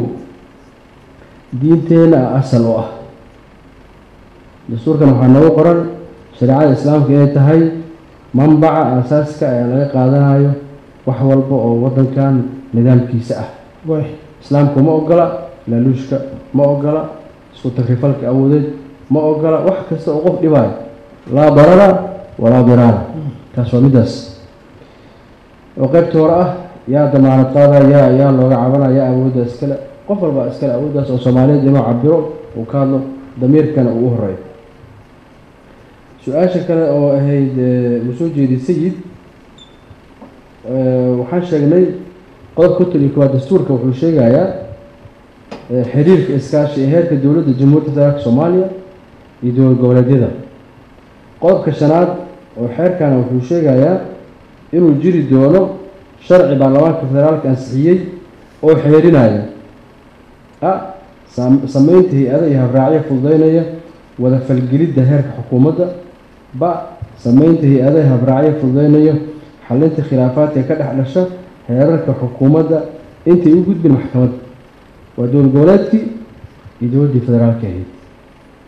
diinteena asal oo ah dastuurkan waxaa noogu qoran shareecada Islaamka inay tahay manbaca aasaaska ee laga qaadanayo wax walba oo waddankan nidaamkiisa ah. Islaamku ma ogola laaluushka, ma ogola isku takrifalka awoodeed, ma ogola wax kasta oo qof dhibaayo, laa darara walaa diraara. Taas waa middaas oo qaybta hore ah. Yaa damaanad qaada? Yaa looga cabanaya? Yaa awoodda iskale? Qof walba iskale awooddaas oo Soomaaliyeed inuu cabiro, uu ka hadlo, damiirkana uu u horeeyo. Su-aasha kale oo ahayd uu soo jeediyey Sayid, waxaan sheegnay qodob 51aad dastuurka wuxuu sheegayaa xiriirka iskaashi ee heerka dowladda Jamhuuriyadda Federaalka Soomaaliya iyo dowlad goboleedyada. Qodobka shanaad oo xeerkana wuxuu sheegayaa inuu jiri doono sharci baarlamaanka federaalka ansixiyey oo xeerinaya sameynta hay-ada iyo habraacyo fududeynaya wada falgelidda heerka xukuumadda, ba sameynta hay-ada iyo habraacyo fududeynaya xalinta khilaafaadka ka dhex dhasha heerarka xukuumadda intay u gudbin maxkamadda. Waa dowlad goboleedkii iyo dowladdii federaalka ahayd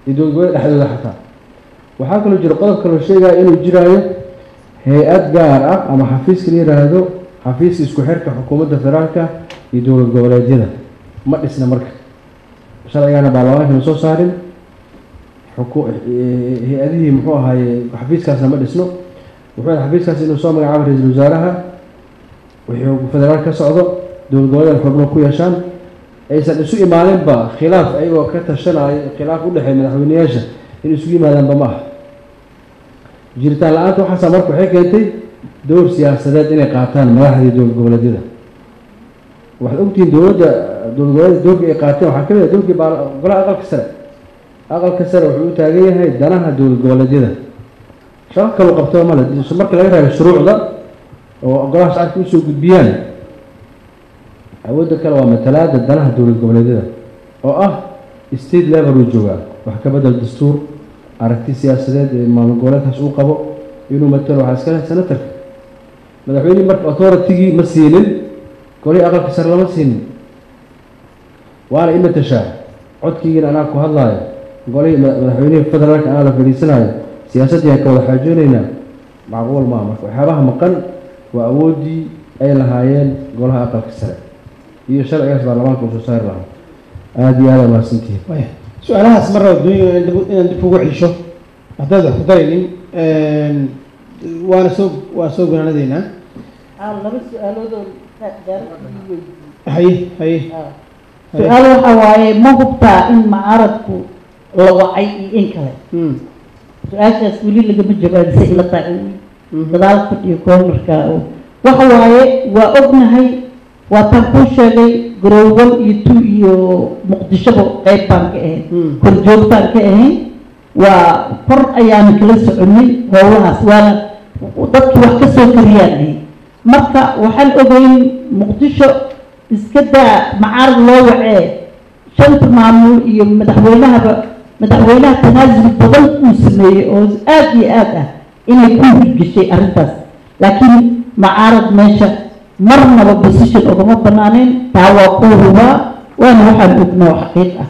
iyo dowlad goboleed dhexdooda. Xataa waxaa kaloo jira qodob kaloo sheegaya inuu jiraayo hay-ad gaar ah ama xafiiska la yiraahdo xafiiska isku xirka xukuumadda federaalka iyo dowlad goboleedyada. Ma dhisna marka sharcigana baarlamaanka ma soo saarin, hay-adihii muxuu ahaaye xafiiskaasna ma dhisno. Wuxuu xafiiskaas inuu soo magacaabo ra-iisul wasaaraha, wixii federaal ka socdo dowlad goboleed xubno ku yeeshaan, aysan isu imaaninba khilaaf ayagoo ka tashanaayo. Khilaaf u dhexeeya madaxweyneyaasha in isugu yimaadaanba ma aha. Jiritaan la-aanta waxaasa marka waxay keentay dowr siyaasadeed inay qaataan madaxdii dowlad goboleedyada. Waxaad ogtihiin dowladda dowlad goboleedyada doorkii ay qaateen waxaa ka mid ah doorkii golaha aqalka sare. Aqalka sare wuxuu u taagan yahay danaha dowlad goboleedyada, shaqo kaloo qabtaba male marka laga reebo shuruucda oo golaha shacabka usoo gudbiyaan. Awoodda kale waa matalaada danaha dowlad goboleedyada oo ah state level uu joogaa, wax ka bedel dastuur, aragti siyaasadeed ee maamul goboleedkaas uu qabo inuu matalo waxaa iska leh senatorka. Madaxweynihii marka authority-gii ma siinin, golihii aqalka sare lama siinin. Waana i matashaa, codkeygiina anaa ku hadlaayo, golihii madaxweynihii federaalka anaa la fadhiisanayo, siyaasaddii aan ka wada xaajoonaynaa, macquul maaha. Marka waxyaabaha maqan waa awooddii ay lahaayeen golaha aqalka sare iyo sharcigaas baarlamaanka uu soo saari lahaa. Aada iyo aada mahadsantihiin. Su-aalahaas mar raba doonaya inaan dib ugu celisho haddaad wax ku daraynin, waana soo waan soo gunaanadeynaa. Laba su-aalood oo daaradii. Haye, haye. Su-aal waxa waaye, ma hubtaa in mucaaradku la wacay iyo in kale? Su-aashaas weli lagama jawaabin si ila tahay. Gadaal fadhiyo cornerka waxa waaye, waa ognahay, waa taan kuu sheegay, Garowe 1 iyo 2 iyo Muqdishoba qayb baan ka ahayn, korjoog baan ka ahayn, waa kor ayaanu kala soconay howlahaas, waana dadkii wax ka soo kariyaan ahayn. Marka waxaan ogeyn Muqdisho iska daa macaarad loo wacee, shanta maamul iyo madaxweynahaba, madaxweynaha tanaasul badan uu sameeyey oo aada iyo aad ah inay ku hirgeshay arrintaas, laakiin macaarad meesha marnaba position ugama banaaneyn. Taa waa ku hubaa, waana waxaan ognaa oo xaqiiq ah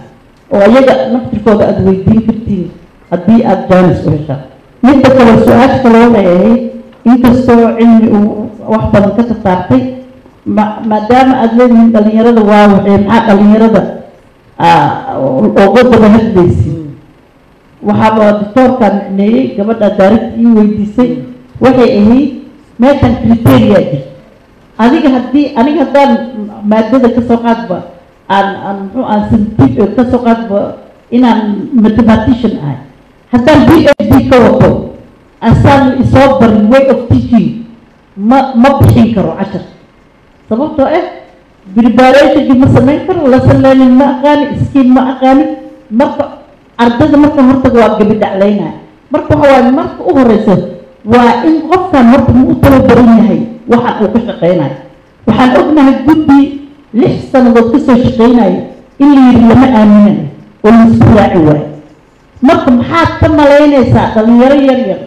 oo ayaga naftirkooda aada weydiin kartiin haddii aada jaanis u heshaan. Midda kale, su-aasha kale waxay ahayd, inkastoo Cilmi uu wax badan ka tasaartay, ma maadaama aada leedihiin dhalinyarada waa waxay, maxaa dhalinyarada uga daba hadlaysid? Waxaaba doctoorkaa micneeyey gabadha daarigta ii weydiisay. Waxay ahayd meeshan criteria jirta. Adiga haddii aniga haddaan maadada kasoo qaadba aan muxuu aan scientific kasoo qaadba inaan mathematician ahay, haddaan PhD ka wato, asaan isoo barin way of teaching, ma bixin karo cashar, sababtoo ah preparationkii ma samayn karo, lesson learning ma aqaani, scheme ma aqaani. Marka ardayda marka hortaga waa gabi dhaclaynaya. Marka waxa waaye, marka u horeyso waa in qofkan horta ma u tababaran yahay waxa uu ka shaqeynayo. Waxaan ognahay guddi 6 sanadood kasoo shaqeynayo in la yidhi lama aaminayo oo laisku raaci waayo. Marka maxaad ka malaynaysaa dhalinyaro yar yar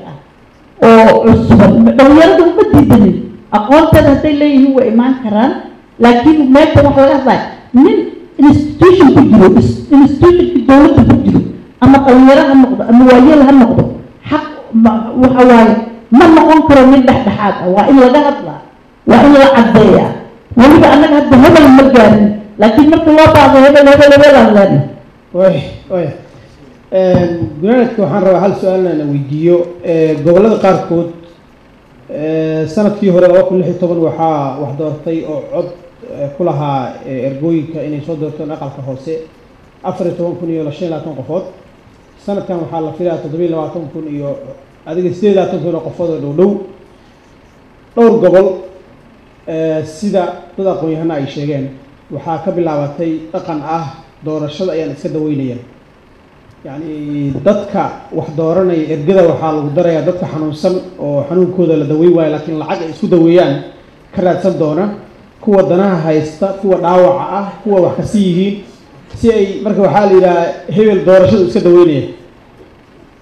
ah oo cusuban? Dhalinyaradu uma diidanin, aqoonteeda hadday leeyihiin way imaan karaan, laakiin meesha waxa laga hadlaya nin institution ku jiro, institutionka dowladda ku jiro, ama dhalinyaro ha noqdo ama waayeel ha noqdo, xaq waxa waaye ma noqon karo nin dhexdhexaad ah. Waa in laga hadlaa, waa in la caddeeyaa. Weliba annaga hadda hebel ma gaarin, laakiin marka loo baahdo hebel hebel hebel aan leenahay. Way way gunaanadka waxaan rabaa hal su-aal inaan weydiiyo. Gobollada qaarkood sanadkii hore 2016 waxaa wax doortay oo cod ku lahaa ergooyinka inay soo doorteen aqalka hoose 14,025 qofood. Sanadkan waxaa la filayaa 27,000 iyo adiga 28,000 oo qofood oo dhow dhow. Dhowr gobol, sida dad aqoon-yahano ay sheegeen, waxaa ka bilaabatay dhaqan ah doorashada ayaan iska daweynaya, yacni dadka wax dooranaya ergada waxaa lagu darayaa dadka xanuunsan oo xanuunkooda la daweyn waayo, laakiin lacag ay isku daweeyaan ka raadsan doona, kuwa danaha haysta, kuwa dhaawaca ah, kuwa wax kasi yihiin si ay marka waxaa la yidhaha hebel doorashadu iska daweynaya.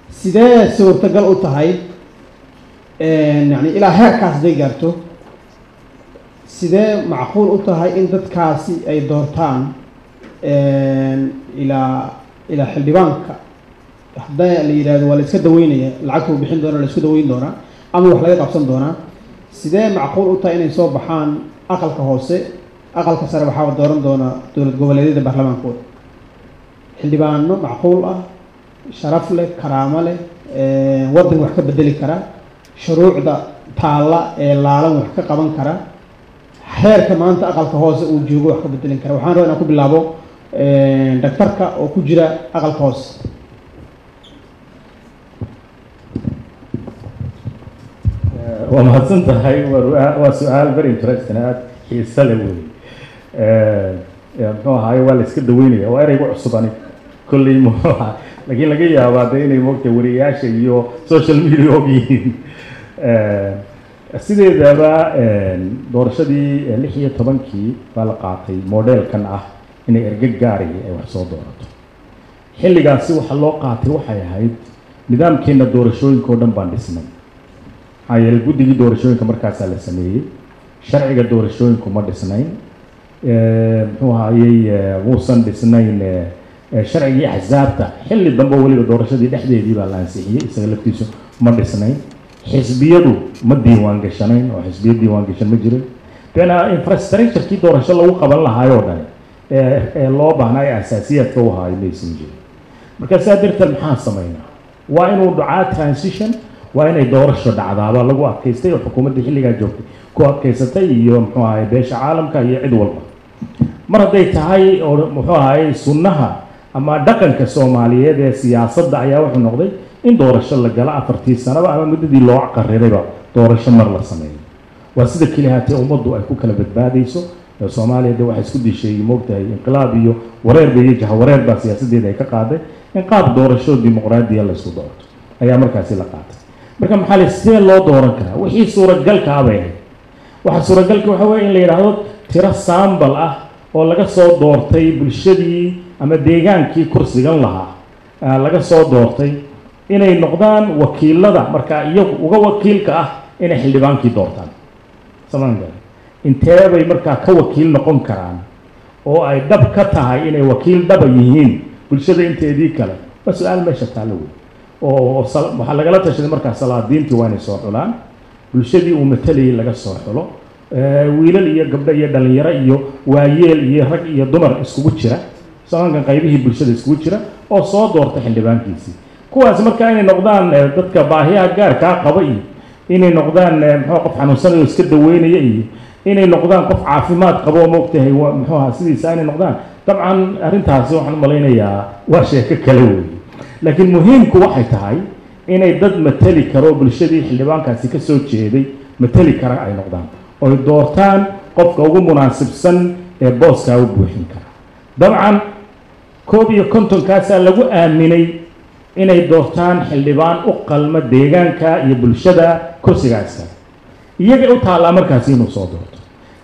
Sidee suurtagal u tahay, yani ilaa heerkaas haday gaarto, sidee macquul u tahay in dadkaasi ay doortaan ilaa xildhibaanka hadda la yidhahdo waa la iska daweynaya, lacagta uu bixin doona la isku daweyn doonaa ama wax laga qabsan doonaa? Sidee macquul u tahay inay soo baxaan aqalka hoose? Aqalka sare waxaaba dooran doona dowlad goboleedyada baarlamaankooda xildhibaano macquul ah, sharaf leh, karaamo leh, waddanka wax ka bedeli kara, shuruucda taalla ee laalan wax ka qaban kara, heerka maanta aqalka hoose uu joogo wax ka bedelin kara. Waxaan rabaa inaan ku bilaabo dhaktarka oo ku jira aqalka hoose. Waa mahadsan tahay. Waa su-aal very interesting, aad xiise leh wey. Muxuu ahaaye, waa la iska daweynaya, waa ereygu cusub aniga kolley, muxuu ahaa, laakiin laga yaabaa de inay moogtay wariyayaasha iyo social media og yihiin. Sideedaba doorashadii 16-kii baa la qaatay modelkan ah inay erge gaari ay wax soo doorato. Xilligaasi waxa loo qaatay waxay ahayd nidaamkeena doorashooyinka oo dhan baan dhisnay, maxaa yeelay guddigii doorashooyinka markaasaa la sameeyey, sharciga doorashooyinku ma dhisnayn, muxuu ahaayey, muusan dhisnayn sharcigii axsaabta. Xilli dambe weliba doorashadii dhexdeedii baa la ansixiyey, isaga laftiisu ma dhisnayn. Xisbiyadu ma diiwaan gashanayn oo xisbiyo diiwaan gashan ma jirin. Beenaa infrastructure-kii doorasho lagu qaban lahaayoo dhani ee loo baahnaa ee asaasiyaadka u ahaayo maysan jirin. Marka saa darteed maxaan samaynaa? Waa inuu dhacaa transition, waa inay doorasho dhacdaabaa lagu adkaystay oo xukuumadda xilligaa joogtay ku adkaysatay iyo muxuu ahaye beesha caalamka iyo cid walba. Mar hadday tahay oo muxuu ahaye sunnaha ama dhaqanka Soomaaliyeed ee siyaasadda ayaa wuxuu noqday in doorasho la galo 4tii sanaba ama muddadii loo qarirayba doorasho mar la sameeyo, waa sida keli haatee ummaddu ay ku kala badbaadayso. Soomaaliya de waxay isku dishay moogtahay inqilaab iyo wareer ba iyo jahawareer baa siyaasaddeeda ay ka qaaday. In qaab doorasho dimuqraadiya la isku doorto ayaa markaasi la qaatay. Marka maxaa la sidee loo dooran karaa? Wixii suuragalka ah bay ahayd. Waxa suuragalka waxa weeye in la yidhaahdo tiro saambal ah oo laga soo doortay bulshadii ama deegaankii kursigan lahaa laga soo doortay inay noqdaan wakiilada, marka iyagu uga wakiilka ah inay xildhibaankii doortaan. Samaan intee bay markaa ka wakiil noqon karaan oo ay dhab ka tahay inay wakiil dhaba yihiin bulshada inteedii kale? Waa su-aal meesha taallo wey. Oo waxaa lagala tashaday markaa salaadiintii waa inay soo xulaan bulshadii uu matalayay laga soo xulo, wiilal iyo gabdho iyo dhalinyaro iyo waayeel iyo rag iyo dumar iskugu jira, samaankan qaybihii bulshada iskugu jira oo soo doorta xildhibaankiisii. Kuwaas marka inay noqdaan dadka baahiyaha gaarkaa qaba iyo inay noqdaan muxuu qof xanuunsanayo oo iska daweynaya iyo inay noqdaan qof caafimaad qabo oo moogtahay muxuu ahaa sidiisa inay noqdaan, dabcan arrintaasi waxaan u malaynayaa waa sheeko kale weeye. Laakiin muhiimku waxay tahay inay dad mateli karo bulshadii xildhibaankaasi ka soo jeeday mateli kara ay noqdaan oy doortaan qofka ugu munaasibsan ee booskaa u buuxin kara. Dabcan 51-kaasaa lagu aaminay inay doortaan xildhibaan u qalma deegaanka iyo bulshada kursigaas kale. Iyaga u taallaa markaasi inuu soo doorto.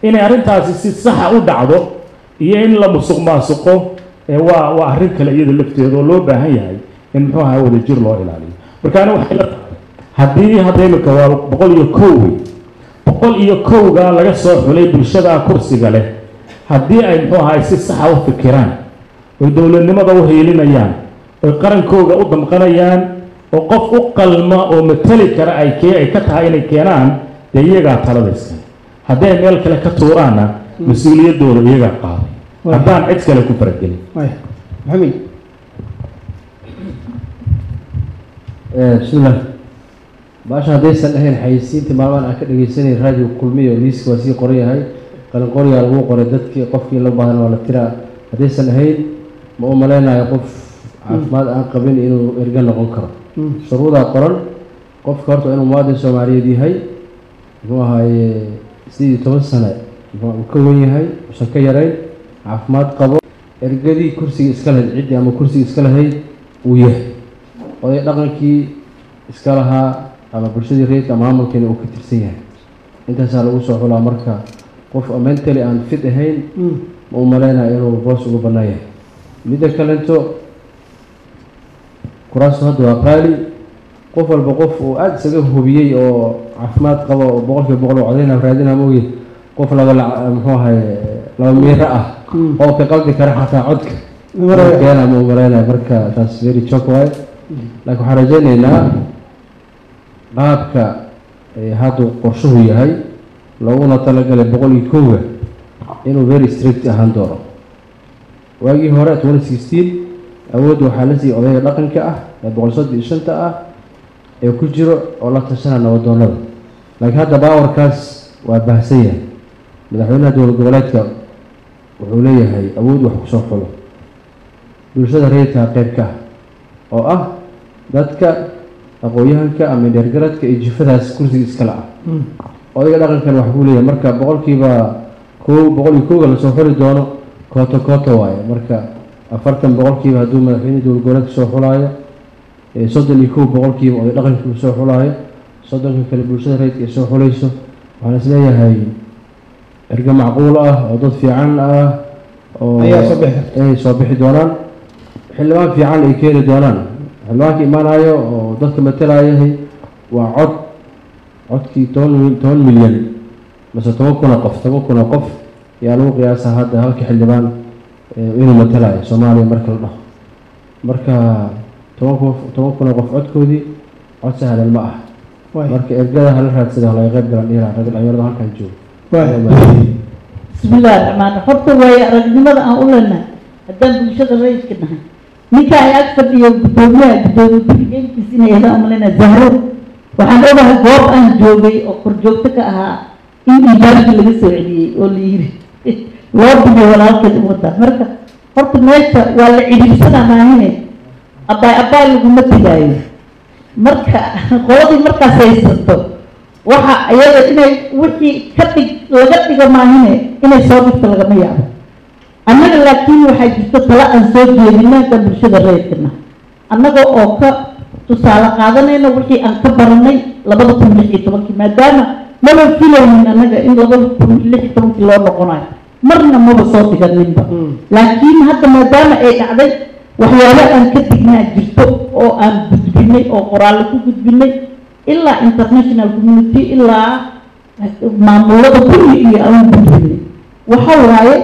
Inay arrintaasi si saxa u dhacdo iyo in la musuq maasuqo waa arrin kale iyada lafteeda oo loo baahan yahay In muxuu ahaa wadajir loo ilaaliyo. Marka ana waxay la tahay haddii hadda imika waa 101 wey, 101-ga laga soo xulay bulshada kursiga leh, haddii ay muxuu ahaay si saxa u fikiraan oy dowladnimada u hiilinayaan oy qarankooga u damqanayaan oo qof u qalma oo matali kara ay kee ay ka tahay inay keenaan, dee iyagaa talada iskale. Haddii ay meel kale ka tuuraanna, mas-uuliyaddooda iyagaa qaaday haddaan cid kale ku faragelin. Maxamed. Bismillah. Baasha haddaysan ahayn xayeysiinta maalmahan aan ka dhegeysanay raadiyo Kulmiyo, liiska waa sii qoran yahay, qalin qoryaa lagu qoray dadkii, qofkii loo baahan waa la tiraa. Haddaysan ahayn, ma u maleynayo qof caafimaad aan qabin inuu erga noqon karo. Shuruudaa qoran. Qofka horta inuu muwaadin Soomaaliyeed yahay, muxuu ahaaye, 18 sane muxuu uu ka wen yahay, usan ka yarayn, caafimaad qabo, ergadii kursiga iska lahayd ciddii ama kursiga iska lahayd uu yahay, oday dhaqankii iska lahaa ama bulshadii rayidka ama maamulkiina uu ka tirsan yahay. Intaasaa lagu soo xulaa. Marka qof mentally aan fit ahayn ma u maleynayo inuu boos ugu bannaan yahay. Midda kalento, kuraastu hadda waa qaali. Qof walba qof uu aada isaga hubiyey oo caafimaad qabo oo 100% u codeyna raadina mooye, qof laba la muxuu ahay laba miiro ah oo ka qaldi kara xataa codka keena ma u maleynayo. Marka taas very joke waaye, laakiin waxaan rajaynaynaa qaabka hadduu qorshuhu yahay looguna talagalay 101-ga inuu very strict ahaan doono. Waagii hore 2016 awoodda waxaa la siiyey odayga dhaqanka ah ee 135-ta ah ee ku jiro oo la tashana nabadoonada, laakiin hadda powerkaas waa baahsan yahay. Madaxweynaha dowlad goboleedka wuxuu leeyahay awood wax kusoo xulo. Bulshada rayidka qayb ka ah oo ah dadka aqoon-yahanka ama dheergaradka iyo jifadaas kursiga iskale ah, odayga dhaqankan wax buu leeyahay. Marka 1% 101-ga lasoo xuli doono kooto kooto waaye. Marka 40% hadduu madaxweyne dowlad goboleedka soo xulaayo, 31% oday dhaqanka uu soo xulaayo, 30-ka kale bulshada rayidka ay soo xulayso, waxaan isleeyahay erge macquul ah oo dad fiican ah oo ayaa soo bixi karta. Ay soo bixi doonaan, xildhibaan fiican ay keeni doonaan. Xildhibaanka imaanayo oo dadka matalayahay waa cod codkii 10 milyan mase 10,000 oo qof, 10,000 oo qof ayaa lagu qiyaasaa hadda halka xildhibaan inuu matalayo Soomaaliya marka la dhaho. Marka 10,000 oo qof codkoodii cod sahlan ma ah. Marka ergada hala raadsada, laga qayb galan dhihi lahaa ragga dhalinyarada halkan joogo. Bismi illaahi raxmaan. Horta waayo aragnimada aan u leenahay haddaan bulshada rayidka nahay, ninka ay ag fadhiyo guddoomiyaha, guddoomiye ku-xigeenkiis inay helaan umaleyna Zahro, waxaan ogahay goob aan joogay oo korjoogto ka ahaa in iibaabkii laga soo celiyey oo la yiri loo bixiyo walaalkeed ummadda. Marka horta meesha waa la cidhiidhsanaa maahine, abaay abaay laguma tegaayo. Marka qoladii markaas haysato waxa iyada inay wixii ka dhig laga dhigo maahine, inay soo dhigto lagama yaabo annaga. Laakiin waxaa jirto talo aan soo jeedina haddaan bulshada rayidkana, annaga oo ka tusaale qaadanayna wixii aan ka baranay 2016-kii, maadaama maba filaynin annaga in 2016-kii loo noqonayo, marna maba soo dhiganinba. Laakiin hadda maadaama ay dhacday, waxyaabo aan ka dignaa jirto oo aan gudbinay oo qoraalle ku gudbinay ilaa international community, ilaa maamulada kulli iyo aan gudbinay, waxa waaye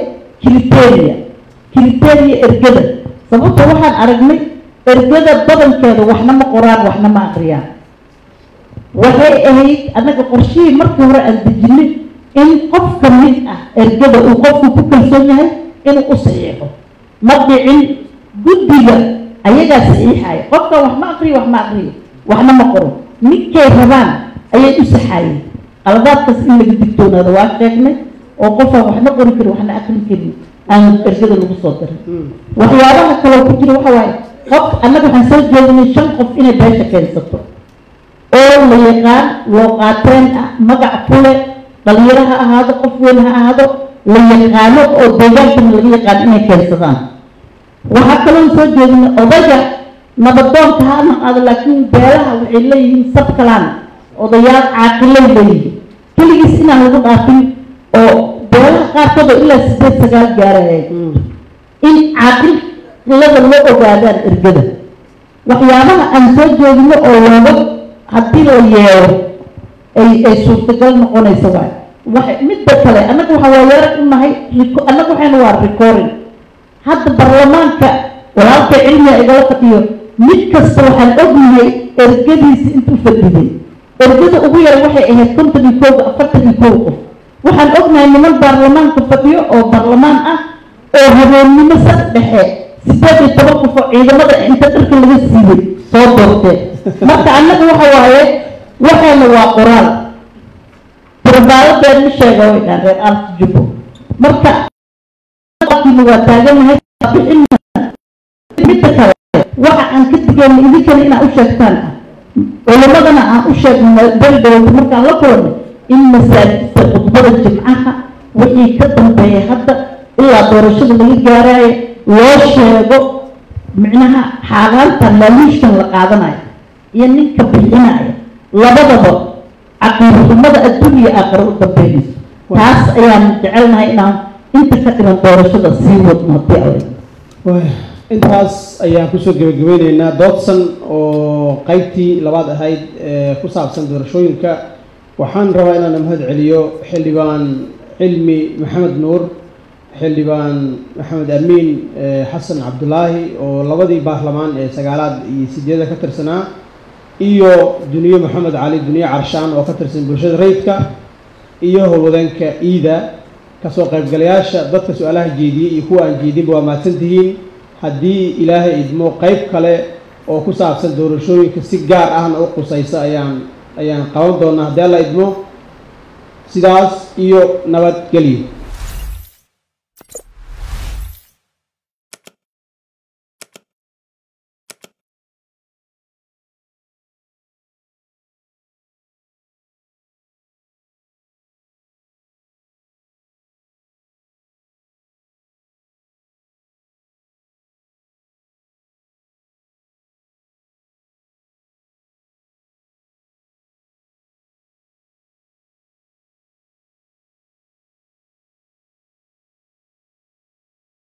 criteria ergada. Sababta waxaan aragnay ergada badankeeda waxna ma qoraan, waxna ma aqriyaan. Waxay ahayd annaga qorshihii markii hore aan dejinay in qof ka mid ah ergada uu qofku ku kalsoon yahay inuu u saxiixo. Ma dhicin, guddiga ayagaa saxiixaya. Qofkan wax ma aqriyo, wax ma aqriyo, waxna ma qoro, ninkay rabaan ayay u saxaayeen. Qaladaadkaas in laga digtoonaado waa sheegnay, oo qofaan waxna qori karin, waxna aqrin karin aan ergada lagu soo darin. Waxyaabaha kaloo ku jira waxa waaye, qof annaga waxaan soo jeedinay shan qof inay beesha keensato oo la yaqaan, loo qaateen ah, magac ku leh, dhalinyaro ha ahaado, qof weyn ha ahaado, la yaqaano oo deegaankana laga yaqaano inay keensadaan. Waxaa kaloo soo jeedinay odayga nabadoonka ha naqaado, laakiin beelaha waxay leeyihiin sabkalaan odayaal caaqilay leeyihiin, keligiis inaan lagu dhaafin oo beelaha qaarkood oo ilaa sideed sagaal gaaraya in caaqilada la ogaadaan ergada. Waxyaabaha aan soo jeedino oo looga haddii la yeelo ay suurtagal noqonaysa waay. Wax midda kale, annaga waxaa waayaarag u nahay, annaga waxayna waa recording. Hadda baarlamaanka walaalka Cilmiga igala fadhiyo, mid kasta waxaan ognahay ergadiisi intuu fadhiday. Ergada ugu yar waxay ahayd 51, 41 qof. Waxaan ognahay niman baarlamaanka fadhiyo oo baarlamaan ah oo habeennimo saq dhexe 18 qof oo ciidamada inta dharka laga siiyey soo doorteen. Marka annaga waxa waaye waxayna waa qoraal barbaaladeed ma sheega way dhahan reer Aalta Jubbo. Marka waa taaganahay bixina. Midda kale, waxa aan ka digayna idinkana inaa u sheegtaan ah, culimadana aan u sheegno beri dhowta markaan la kulanay, in masaajidta khudbada Jimcaha wixii ka dambeeya hadda ilaa doorashada laga gaaraayo loo sheego micnaha xaaraanta laaluushkan la qaadanayo iyo ninka bixinaya labadaba caqiidxumada adduun iyo aakhiro u dambeynayso. Taas ayaan jecelnahay inaan inta ka dhiman doorashada sii wadno haddii Alla. Intaas ayaan kusoo gebagabeyneynaa doodsan oo qeybtii labaad ahayd ee ku saabsan doorashooyinka. Waxaan rabaa inaan mahad celiyo Xildhibaan Cilmi Maxamed Nuur, Xildhibaan Maxamed Amiin Xasan Cabdulaahi oo labadii baarlamaan ee sagaalaad iyo sideeda ka tirsanaa, iyo Duniye Maxamed Cali, Duniye Carshaan, oo ka tirsan bulshada rayidka, iyo howlwadeenka iida. Kasoo qaybgalayaasha, dadka su-aalaha jeediyey iyo kuwa aan jeedinba waa mahadsantihiin. Haddii Ilaahay idmo, qeyb kale oo ku saabsan doorashooyinka si gaar ahna u qusaysa ayaan qaban doonaa haddii Alla idmo. Sidaas iyo nabadgelyo.